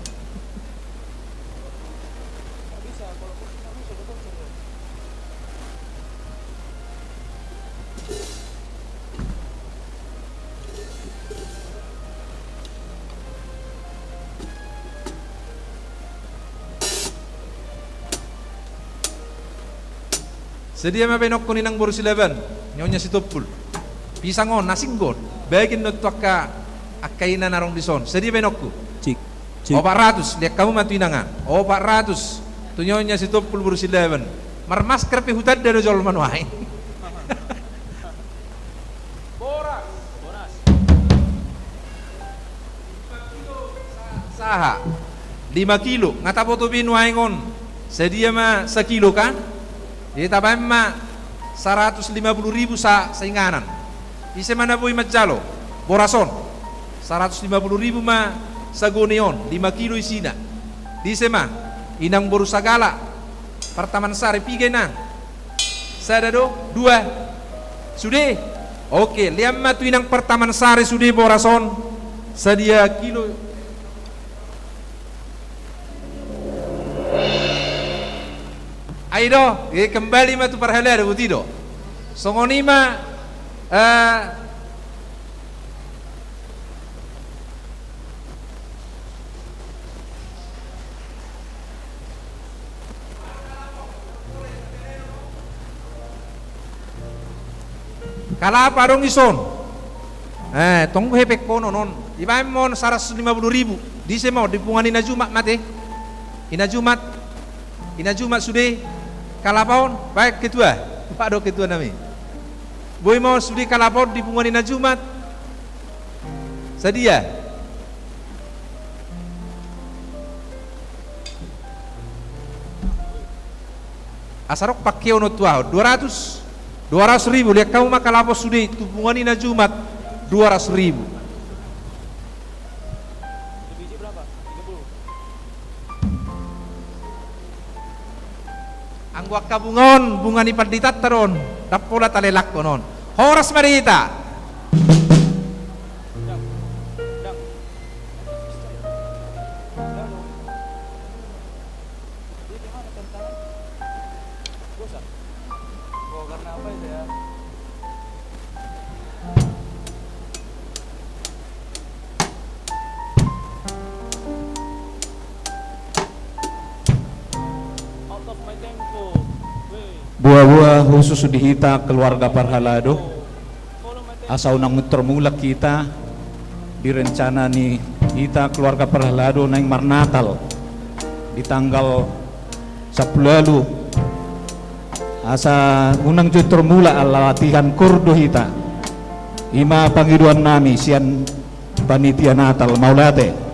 Sadia ma baenonku, Inang boru Silaban, Nyonya Sitompul? Pisang on, asing do on. Bagian do tu angka, angka ina na adong di son. Sadia baenonku? Cik, cik. Opat ratus, lihat hamu ma tu inangan. Opat ratus tu Nyonya Sitompul boru Silaban. Marmasker pe hutanda do jolma nuaeng. Boras. Boras. Saha? Lima kilo. Nga taboto be nuaeng on. Sadia ma sakilo kan? Jadi tabaen ma saratus lima pulu ribu sa, sainganan. Ise ma na boi manjalo boras on? Saratus lima pulu ribu ma sagoni on, lima kilo isina. Di ise ma? Inang boru Sagala, Partaman Sari, piga inang? Sada do, dua. Sude. Oke, lean ma tu inang Partaman Sari sude boras on. Sadia kilo? Ai do, e, kembali ma tu parhalado, boti do. Songon i ma, eh, Kalapa adong i son. Eh, tong hepengkon on. Ibaen ma on saratus lima pulu ribu. Di ise ma on, di punguan Ina Jumat ma ate? Ina Jumat. Ina Jumat sude kalapa on, baen ketua. Baen do ketua nami. Boi ma on sude kalapa on di punguan Ina Jumat. Sadia? Asa rok pangkeon on tu ahu, dua ratus, dua ratus ribu, lihat hamu ma kalapa on sude, tu punguan Ina Jumat, dua ratus ribu. Anggo angka bunga on, bunga ni panditanta do on, ndang pola talelangkon on. Horas ma di hita. Boa-boa khusus di hita keluarga parhalado. Asa unang tormulak hita di rencana ni hita keluarga parhalado naeng marnatal di tanggal sampulu ualu. Asa unang jo tormulak ala latihan koor do hita. I ma pangidoan nami sian panitia Natal. Mauliate.